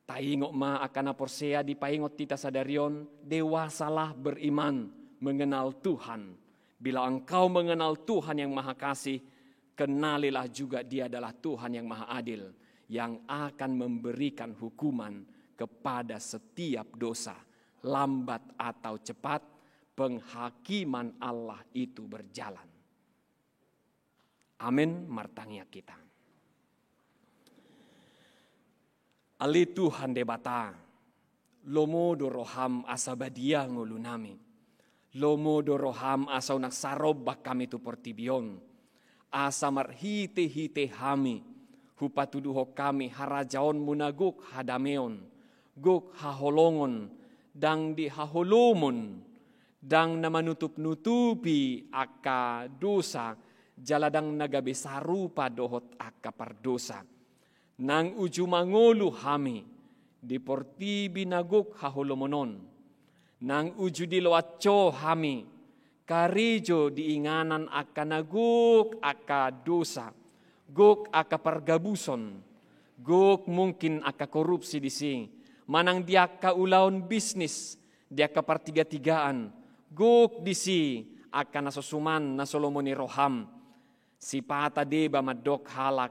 Taingot ma angka na porsea, dipaingot hita sadari on, dewasalah beriman, mengenal Tuhan. Bila engkau mengenal Tuhan yang Maha Kasih, kenalilah juga Dia adalah Tuhan yang Maha Adil, yang akan memberikan hukuman kepada setiap dosa. Lambat atau cepat, penghakiman Allah itu berjalan. Amin. Martangiang hita. Ale Tuhan Debata, Lomo do roham asa badia ngolunami. Lomo do roham asa unang sarombang hami tu portibi on. Asa marhitehite hami hupatuduhon hami harajaonmu na gok hadameon, gok haholongon, ndang di haholomon, ndang na manutupnutupi angka dosa, jala ndang na gabe sarupa dohot angka pardosa. Nang uju mangolu hami di portibi na gok haholomon on. Nang uju diloas Ho hami karejo di inganan angka na gok angka dosa, gok angka pargabuson, gok mungkin angka korupsi disi, manang di angka ulaon bisnis, di angka partigatigaan, gok disi angka na so suman, na so lomo ni roham. Sipata deba mandok halak,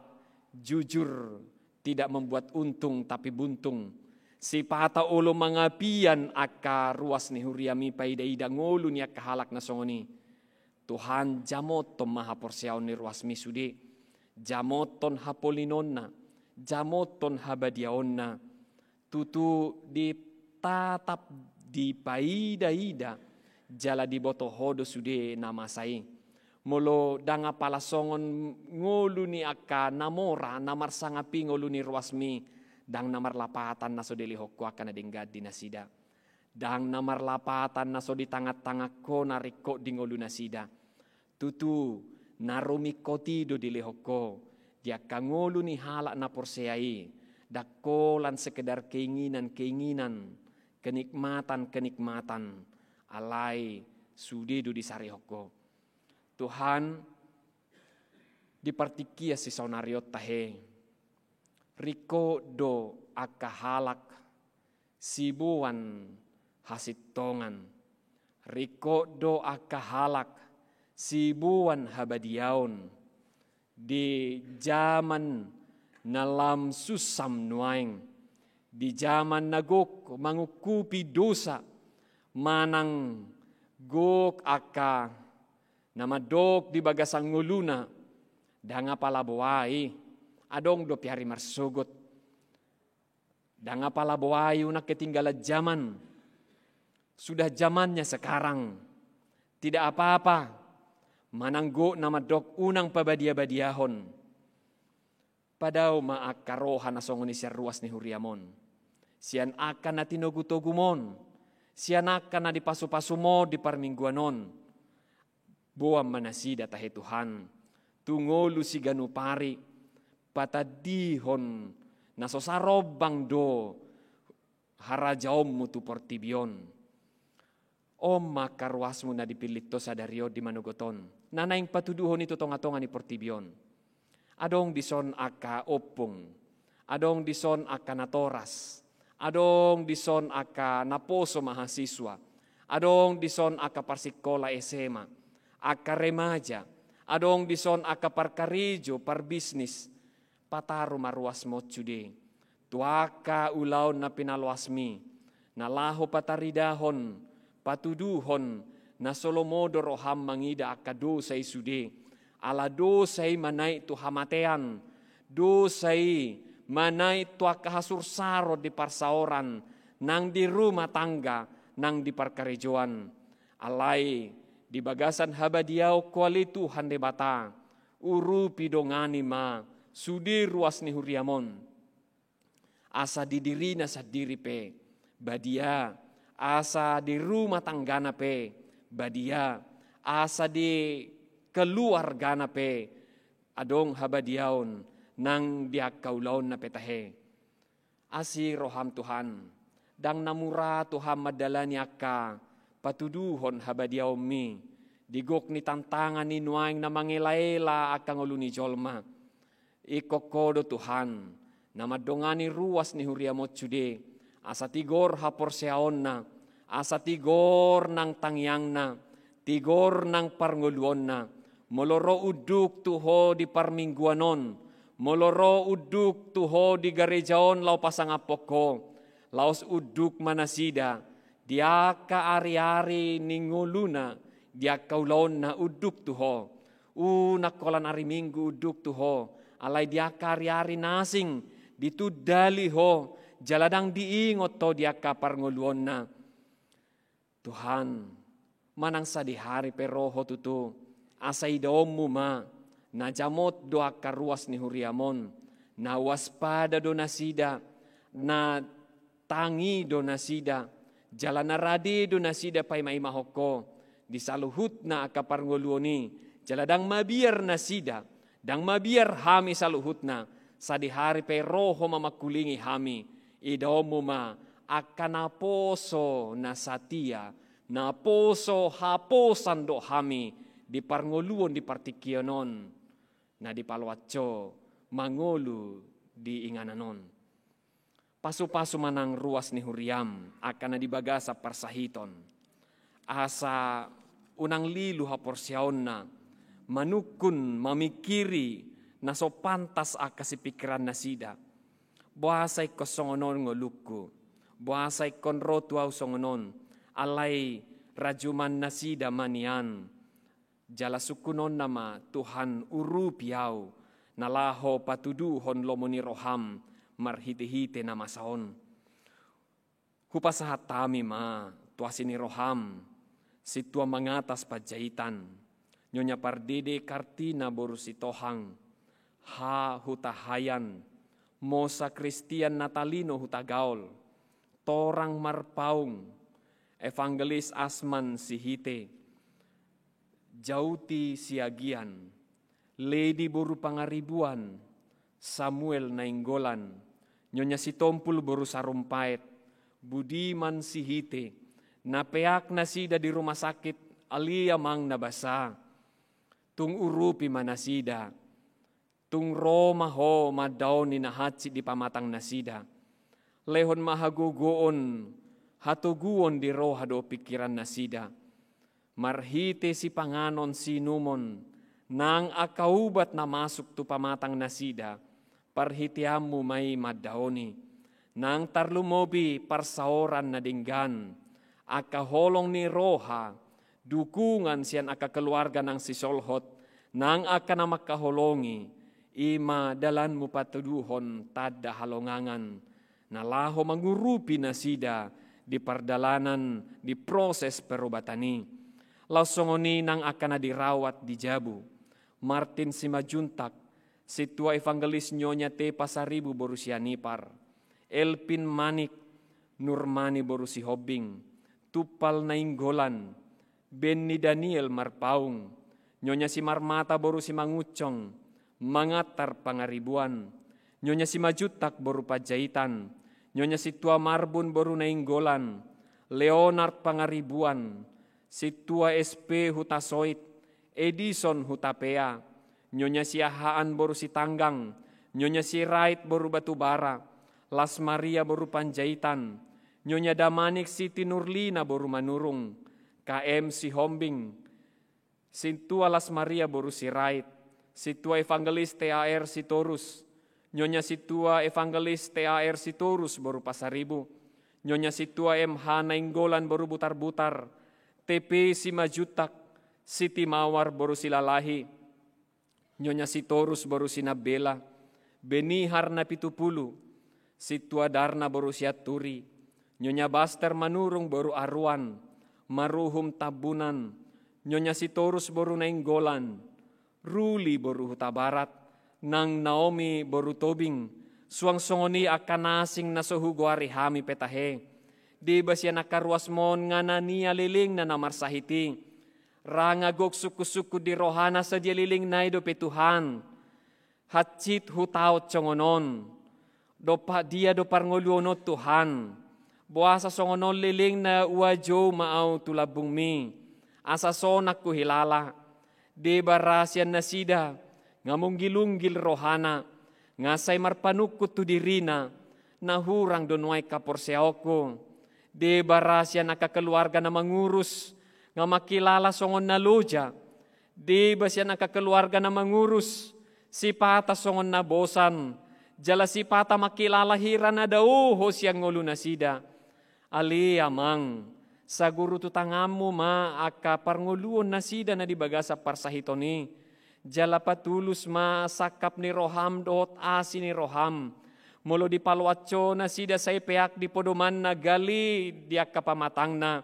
jujur tidak membuat untung tapi buntung. Sipata olo mangapian angka ruas ni huriami paidaida ngolu ni angka halak na songon i. Tuhan, jamothon ma haporseaon ni ruasmi sude. Jamothon hapolinonna, jamothon habadiaonna. Tutu ditatap, dipaidaida, jala diboto Ho do sude na masa i. Molo ndang apala songon ngolu ni angka na mora, na marsangap i ngolu ni ruasmi, ndang na marlapatan na so dilehon Ho angka na denggan di nasida. Ndang na marlapatan na so ditangattangangkon na ringkot di ngolu nasida. Tutu, na rumingkot i do dilehon Ho, di angka ngolu ni halak na porsea i, ndang holan sekedar keinginan-keinginan, kenikmatan-kenikmatan, alai sude do disarihon Ho. Tuhan, di partingkian si saonari on tahe, ringkot do angka halak siboan hasintongan. Ringkot do angka halak siboan habadiaon di jaman na lam susa nuaeng, di jaman na gok mangungkupi dosa, manang gok angka na mandok di bagasan ngoluna, ndang apala boa i, adong dope ari marsogot. Ndang apala boa i unang ketinggalan zaman. Sudah zamannya sekarang. Tidak apa-apa. Manang gok na mandok unang pabadia-badiahon. Padao ma angka roha na songon i sian ruas ni huriam on. Sian angka na tinogu-togum on. Sian angka na dipasu-pasum on di parmingguan on. Boan ma nasida tahe Tuhan, tu ngolu siganup ari, patandihon na so sarombang do harajaonmu tu portibi on. On ma angka ruasmu na dipillit Ho sadari on di manogot on, na naeng patuduhon i tu tonga-tonga ni portibi on. Adong dison angka ompung, adong dison angka natoras, adong dison angka naposo mahasiswa, adong dison angka parsingkola S M A, angka remaja, adong dison angka parkarejo, parbisnis. Pataru ma ruasmu on sude tu angka ulaon na pinaloasmi, na laho pataridahon, patuduhon, na so lomo do roham mangida angka dosa i sude. Ala dosa i manaek tu hamatean, dosa i manaek tu angka hasursaron di parsaoran, nang di rumah tangga, nang di parkarejoan. Alai di bagasan habadiaon Ho ale Tuhan Debata, urupi, dongani ma sude ruas ni huriam on. Asa di dirina sandiri pe badia, asa di rumah tanggana pe badia, asa di keluargana pe adong habadiaon nang di angka ulaonna pe tahe. Asi roham Tuhan, ndang na mura Tuhan mandalani angka patuduhon habadiaonmi di gok ni tantangan i nuaeng na mangela-ela angka ngolu ni jolma. Ingkon Ho do Tuhan, na mandongani ruas ni huriam on sude, asa tigor haporseaonna, asa tigor nang tangiangna, tigor nang parngoluonna, molo ro unduk tu Ho di parmingguan on, molo ro unduk tu Ho di gareja on laho pasangaphon Ho, laos unduk ma nasida, di angka ari-ari ni ngoluna, di angka ulaonna unduk tu Ho. Unang holan ari Minggu unduk tu Ho, alai di angka ari-ari na asing ditundali Ho, jala ndang diingot Ho di angka parngoluonna. Tuhan, manang sadihari pe ro Ho tutu, asa idaonmu ma na jamot do angka ruas ni huriam on, na waspada do nasida, na tangi do nasida, jala na rade do nasida paima-imahon Ho di saluhutna angka parngoluon i, jala ndang mabiar nasida, ndang mabiar hami saluhutna, sadihari pe ro Ho ma mangkulingi hami, idaonmu ma angka naposo na satia, naposo haposan do hami di parngoluon di partingkian on, na dipaloas Ho mangolu di inganan on. Pasu-pasu ma nang ruas ni huriam angka na di bagasan parsahiton. Asa unang lilu haporseaonna, manungkun, mamingkiri na so pantas angka sipingkiran nasida. Boasa ingkon songon on ngolungku? Boasa ingkon ro tu ahu songon on? Alai rajuman nasida ma nian. Jala sungkunonna ma, Tuhan, urupi ahu, na laho patuduhon lomo ni roham marhite-hite na masa on. Hupasahat hami ma tu asi ni roham sintua Mangatas Panjaitan, Nyonya Pardede Kartina boru Sitohang, H. Hutahaean, Mosa Kristian Natalino Hutagaol, Torang Marpaung, Evangelis Asman Sihite, Jauti Siagian, Ledi boru Pangaribuan, Samuel Nainggolan, Nyonya Sitompul boru Sarumpait, Budiman Sihite, na peak nasida di rumah sakit, ale Amang na basa. Tung urupi ma nasida. Tung ro ma Ho mandaoni na hansit di pamatang nasida. Lehon ma hagogoon, hatoguon di roha dohot pingkiran nasida. Marhite sipanganon siinumon, nang angka ubat na masuk tu pamatang nasida, parhiteanmu ma i mandaoni. Nang tarlumobi parsaoran na denggan, angka holong ni roha, dukungan sian angka keluarga nang sisolhot, nang angka na mangkaholongi, i ma dalanmu patuduhon tanda halongangan, na laho mangurupi nasida di pardalanan di proses perobatan i. Laos songon i nang angka na dirawat di jabu, Martin Simanjuntak, Sintua Evangelis Nyonya T. Pasaribu boru Sianipar, Elpin Manik, Nurmani boru Sihombing, Tumpal Nainggolan, Benny Daniel Marpaung, Nyonya Simarmata boru Simangunsong, Mangantar Pangaribuan, Nyonya Simanjuntak boru Panjaitan, Nyonya Sintua Marbun boru Nainggolan, Leonard Pangaribuan, Sintua S P Hutasoit, Edison Hutapea, Nyonya Siahaan boru Sitanggang, Nyonya Sirait boru Batubara, Las Maria boru Panjaitan, Nyonya Damanik Siti Nurlina boru Manurung, K M Sihombing, Sintua Las Maria boru Sirait, Sintua Evangelis T A R Sitorus, Nyonya Sintua Evangelis T A R Sitorus boru Pasaribu, Nyonya Sintua M H Nainggolan boru Butarbutar, T P Simanjuntak, Siti Mawar boru Silalahi, Nyonya Sitorus boru Sinambela, Benihar Napitupulu, Sintua Darna boru Sianturi, Nyonya Baster Manurung boru Aruan, Maruhum Tambunan, Nyonya Sitorus boru Nainggolan, Ruli boru Hutabarat, nang Naomi boru Tobing, suang songon i angka na asing na so hugoari hami pe tahe. Deba sian angka ruasmon nga na nia lelengna na marsahit i. Ra nga gok sungkun-sungkun di rohana sadia lelengna i dope Tuhan. Hansit hutaon songon on. Dompak dia do parngoluon on Tuhan. Boasa songon on lelengna uajou ma au tu lambungmi. Asa sonang huhilala. Deba ra sian nasida, nga munggil-unggil rohana, nga sai marpanungkun tu dirina, na hurang do nuaeng haporseaonku. Deba ra sian angka keluarga na mangurus, nga mangkilala songon na loja. Deba sian angka keluarga na mangurus, sipata songon na bosan, jala sipata mangkilala hira na dao Ho sian ngolu nasida. Ale Amang, saguru tu tanganmu ma angka parngoluon nasida na di bagasan parsahiton i, jala patulus ma sangkap ni roham dohot asi ni roham, Molo dipaloas Ho nasida sai peak di podomanna gale di angka pamatangna,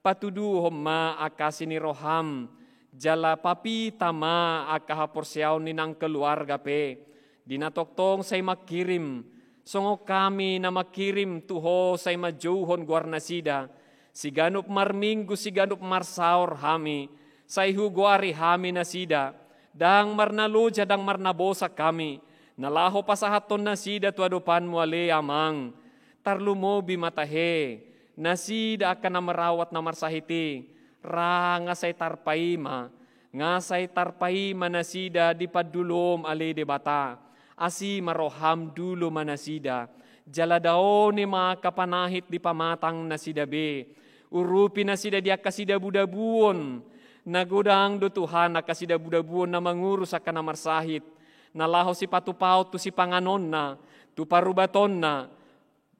patuduhon ma angka asi ni roham, jala papita ma angka haporseaon ni nang keluarga pe. Di na tongtong sai mangkirim, songon hami na mangkirim tu Ho sai manjouhon goar nasida. Siganup marminggu, siganup marsaor hami, sai hugoari hami nasida. Ndang marnaloja, ndang marnabosak hami, na laho pasahathon nasida tu adopanMu ale Amang. Tarlumobi ma tahe nasida angka na marawat na marsahit i, ra nga sai tarpaima, nga sai tarpaima nasida di pandulom ale Debata. Asi ma roham, dulo ma nasida, jala daoni ma angka panahit di pamatang nasida be. Urupi nasida di angka sidabudabuon. Na godang do Tuhan angka sidabudabuon na mangurus angka na marsahit, na laho sipatupaon tu sipanganonna, tu parubatonna,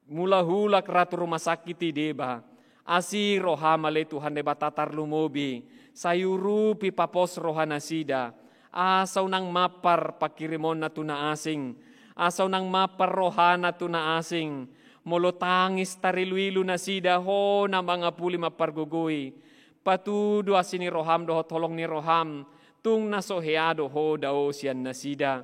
mulak-ulak ra tu rumah sakit i deba. Asi roham ale Tuhan Debata tarlumobi, sai urupi, papos roha nasida, asa unang mampar pangkirimonna tu na asing, asa unang mampar rohana tu na asing. Molo tangis tariluilu nasida, Ho na mangapuli mampargogoi. Patudu asi ni roham dohot holong ni roham, tung na so hea do Ho dao sian nasida.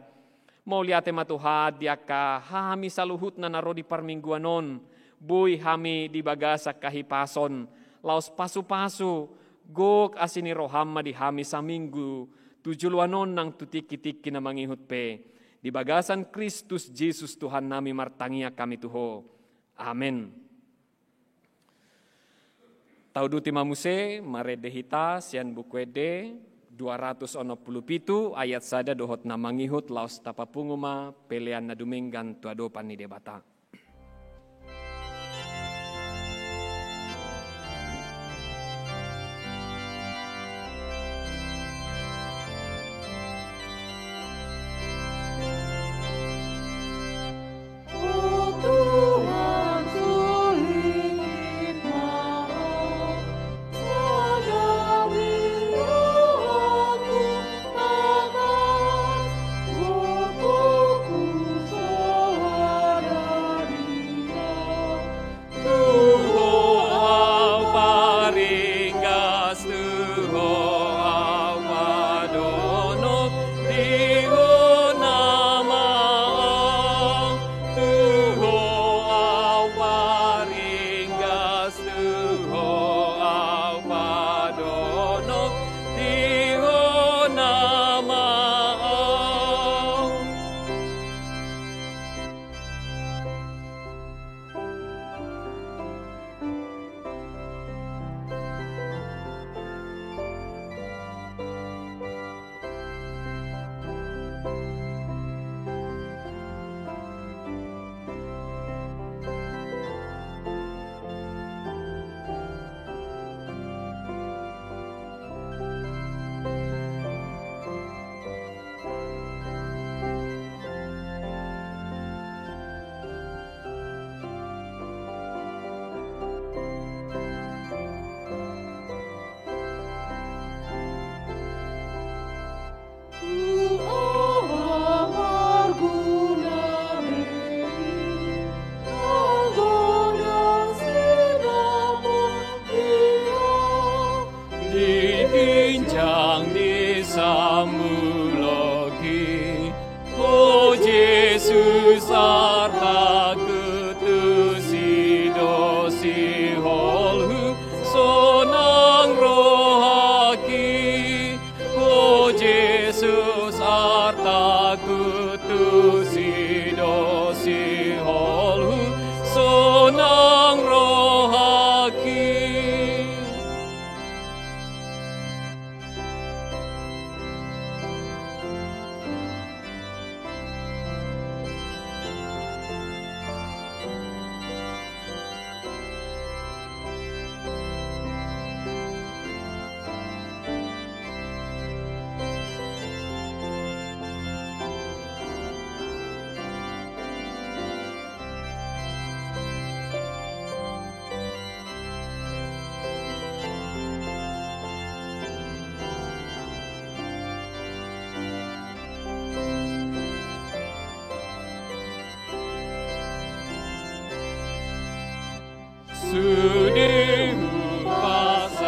Mauliate ma Tuhan di angka hami saluhutna na ro di parmingguan on, boi hami di bagasan hahipason, laos pasupasu, gok asi ni roham ma di hami saminggu tu joloan on nang tu tingki-tingki na mangihut pe. Di bagasan Kristus Jesus Tuhannami martangiang hami tu Ho. Amen. Tauduti ma muse, marende hita sian Buku Ende dua ratus onom pulu pitu ayat sada dohot na mangihut, laos tapapungu ma pelean na dumenggan tu adopan ni Debata. Tu Ho au paringgas, tu Ho au padonop, di Ho nama au. Tu Ho au paringgas, tu Ho au padonop, di Ho nama au. Di hupasahat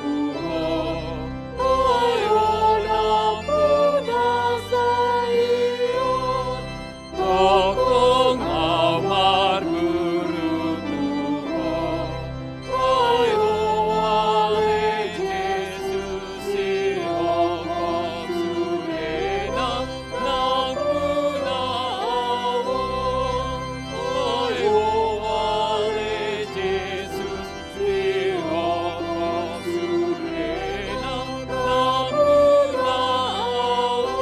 tu Ho, ai Ho nampuna sahion, tongtong au marburu tu Ho, ai Ho ale Jesus, sihohot sudena nampuna au on, ai Ho ale Jesus, sihohot sudena nampuna au on.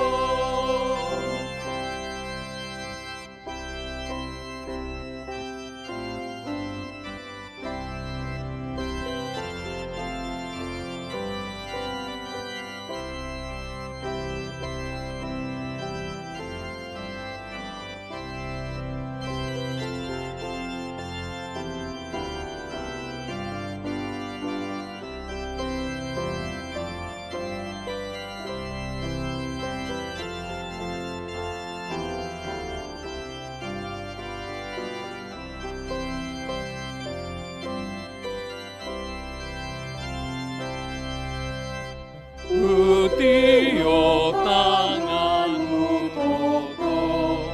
Hutio tanganmu tongtong,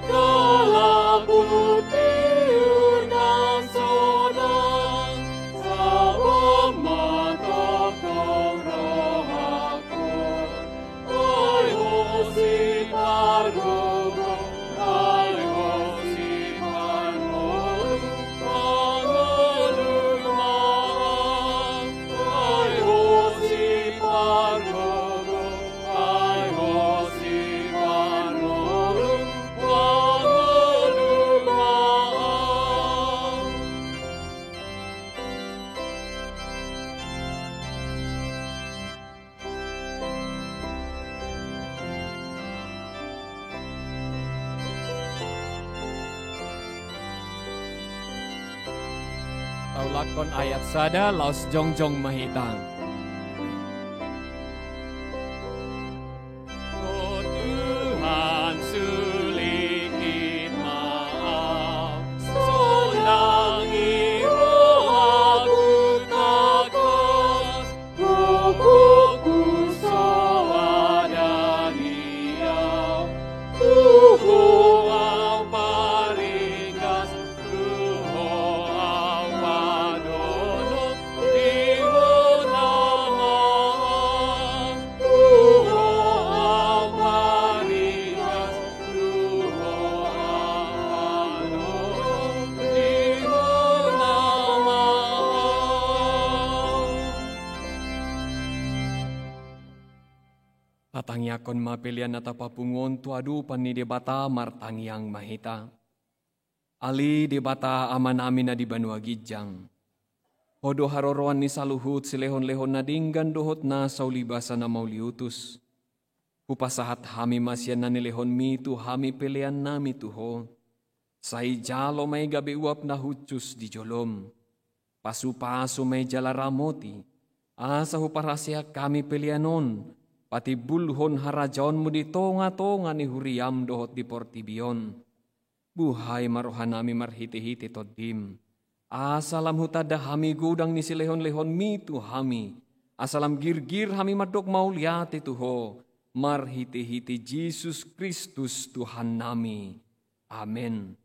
tolap hutiur na sonang, sabam ma tongtong rohangku. Ai Ho sipargogom, ai Ho siparngolu, pangolu ma au. Ai Ho sipargogom, ai Ho siparngolu, pangolu ma au. Taulakhon ayat sada, laos jongjong ma hita. O Tuhan, sulingkit ma au, sondangi rohangku tangkas, gokhonhu so adani au, tu Ho au paringgas, tu Ho au padohot, di Ho nama au, tu Ho au paringgas, tu Ho au padohot, di Ho nama au. Tatangiangkon ma pelean na tapapungu on tu adopan ni Debata. Martangiang ma hita. Ale Debata Amanami na di banua ginjang, Ho do haroroan ni saluhut silehonlehon na denggan dohot na saulibasa na mauliutus. Hupasahat hami ma sian na nilehonMi tu hami peleannami tu Ho. Sai jalo ma i gabe uap na hushus di joloM. Pasupasu ma i jala ramoti, asa huparhaseang hami pelean on patimbulhon harajaonMu di tongatonga ni huriaM dohot di portibi on. Buhai ma rohanami marhitehite TondiM, asa lam hutanda hami godang ni silehonlehonMi tu hami, asa lam girgir hami mandok mauliate tu Ho, marhitehite Jesus Kristus Tuhannami. Amen.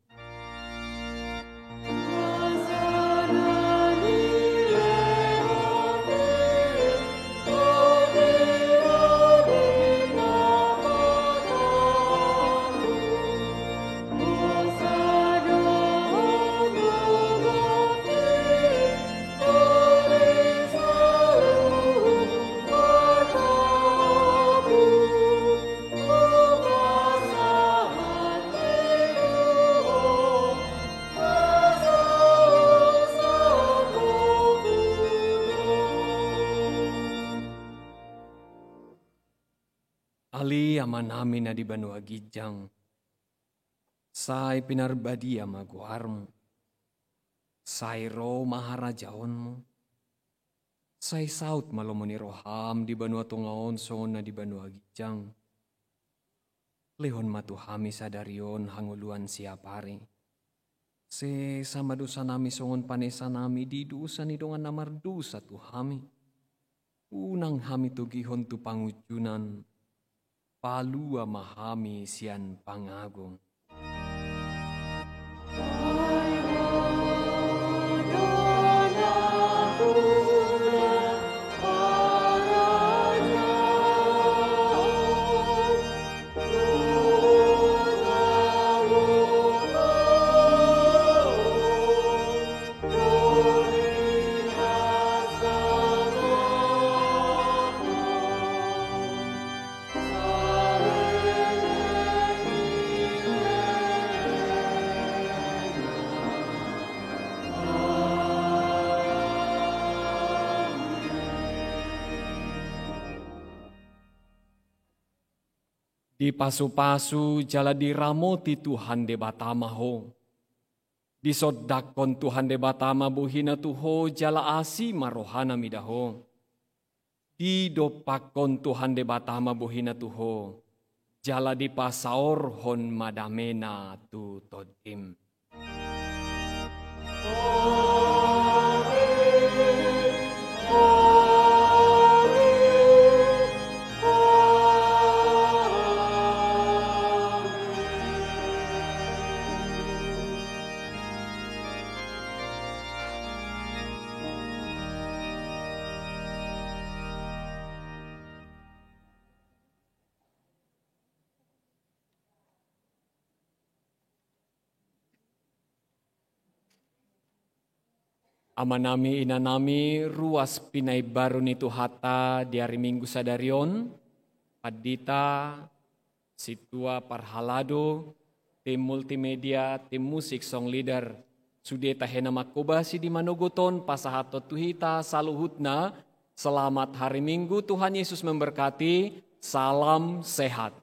Ale Amanami na di banua ginjang, sai pinarbadia ma goarMu. Sai ro ma harajaonMu. Sai saut ma lomo ni rohaM di banua tonga on songon na di banua ginjang. Lehon ma tu hami sadari on hangoluan siapari. Sesa ma dosanami songon panesanami di dosa ni dongan na mardosa tu hami. Unang hami togihon tu pangunjunan, palua ma hami sian pangago. Dipasupasu jala diramoti Tuhan Debata ma ho. Disondangkon Tuhan Debata ma bohina tu ho jala asi ma rohana mida ho. Didompakkon Tuhan Debata ma bohina tu ho, jala dipasaorhon ma damena tu tondim. Amanami, inanami, ruas pinaimbaru ni Tuhanta di ari Minggu sadari on, pandita, sintua parhalado, tim multimedia, tim musik, song leader, sude tahe na manghobasi di manogot on, pasahathon tu hita saluhutna, selamat hari Minggu, Tuhan Yesus memberkati, salam sehat.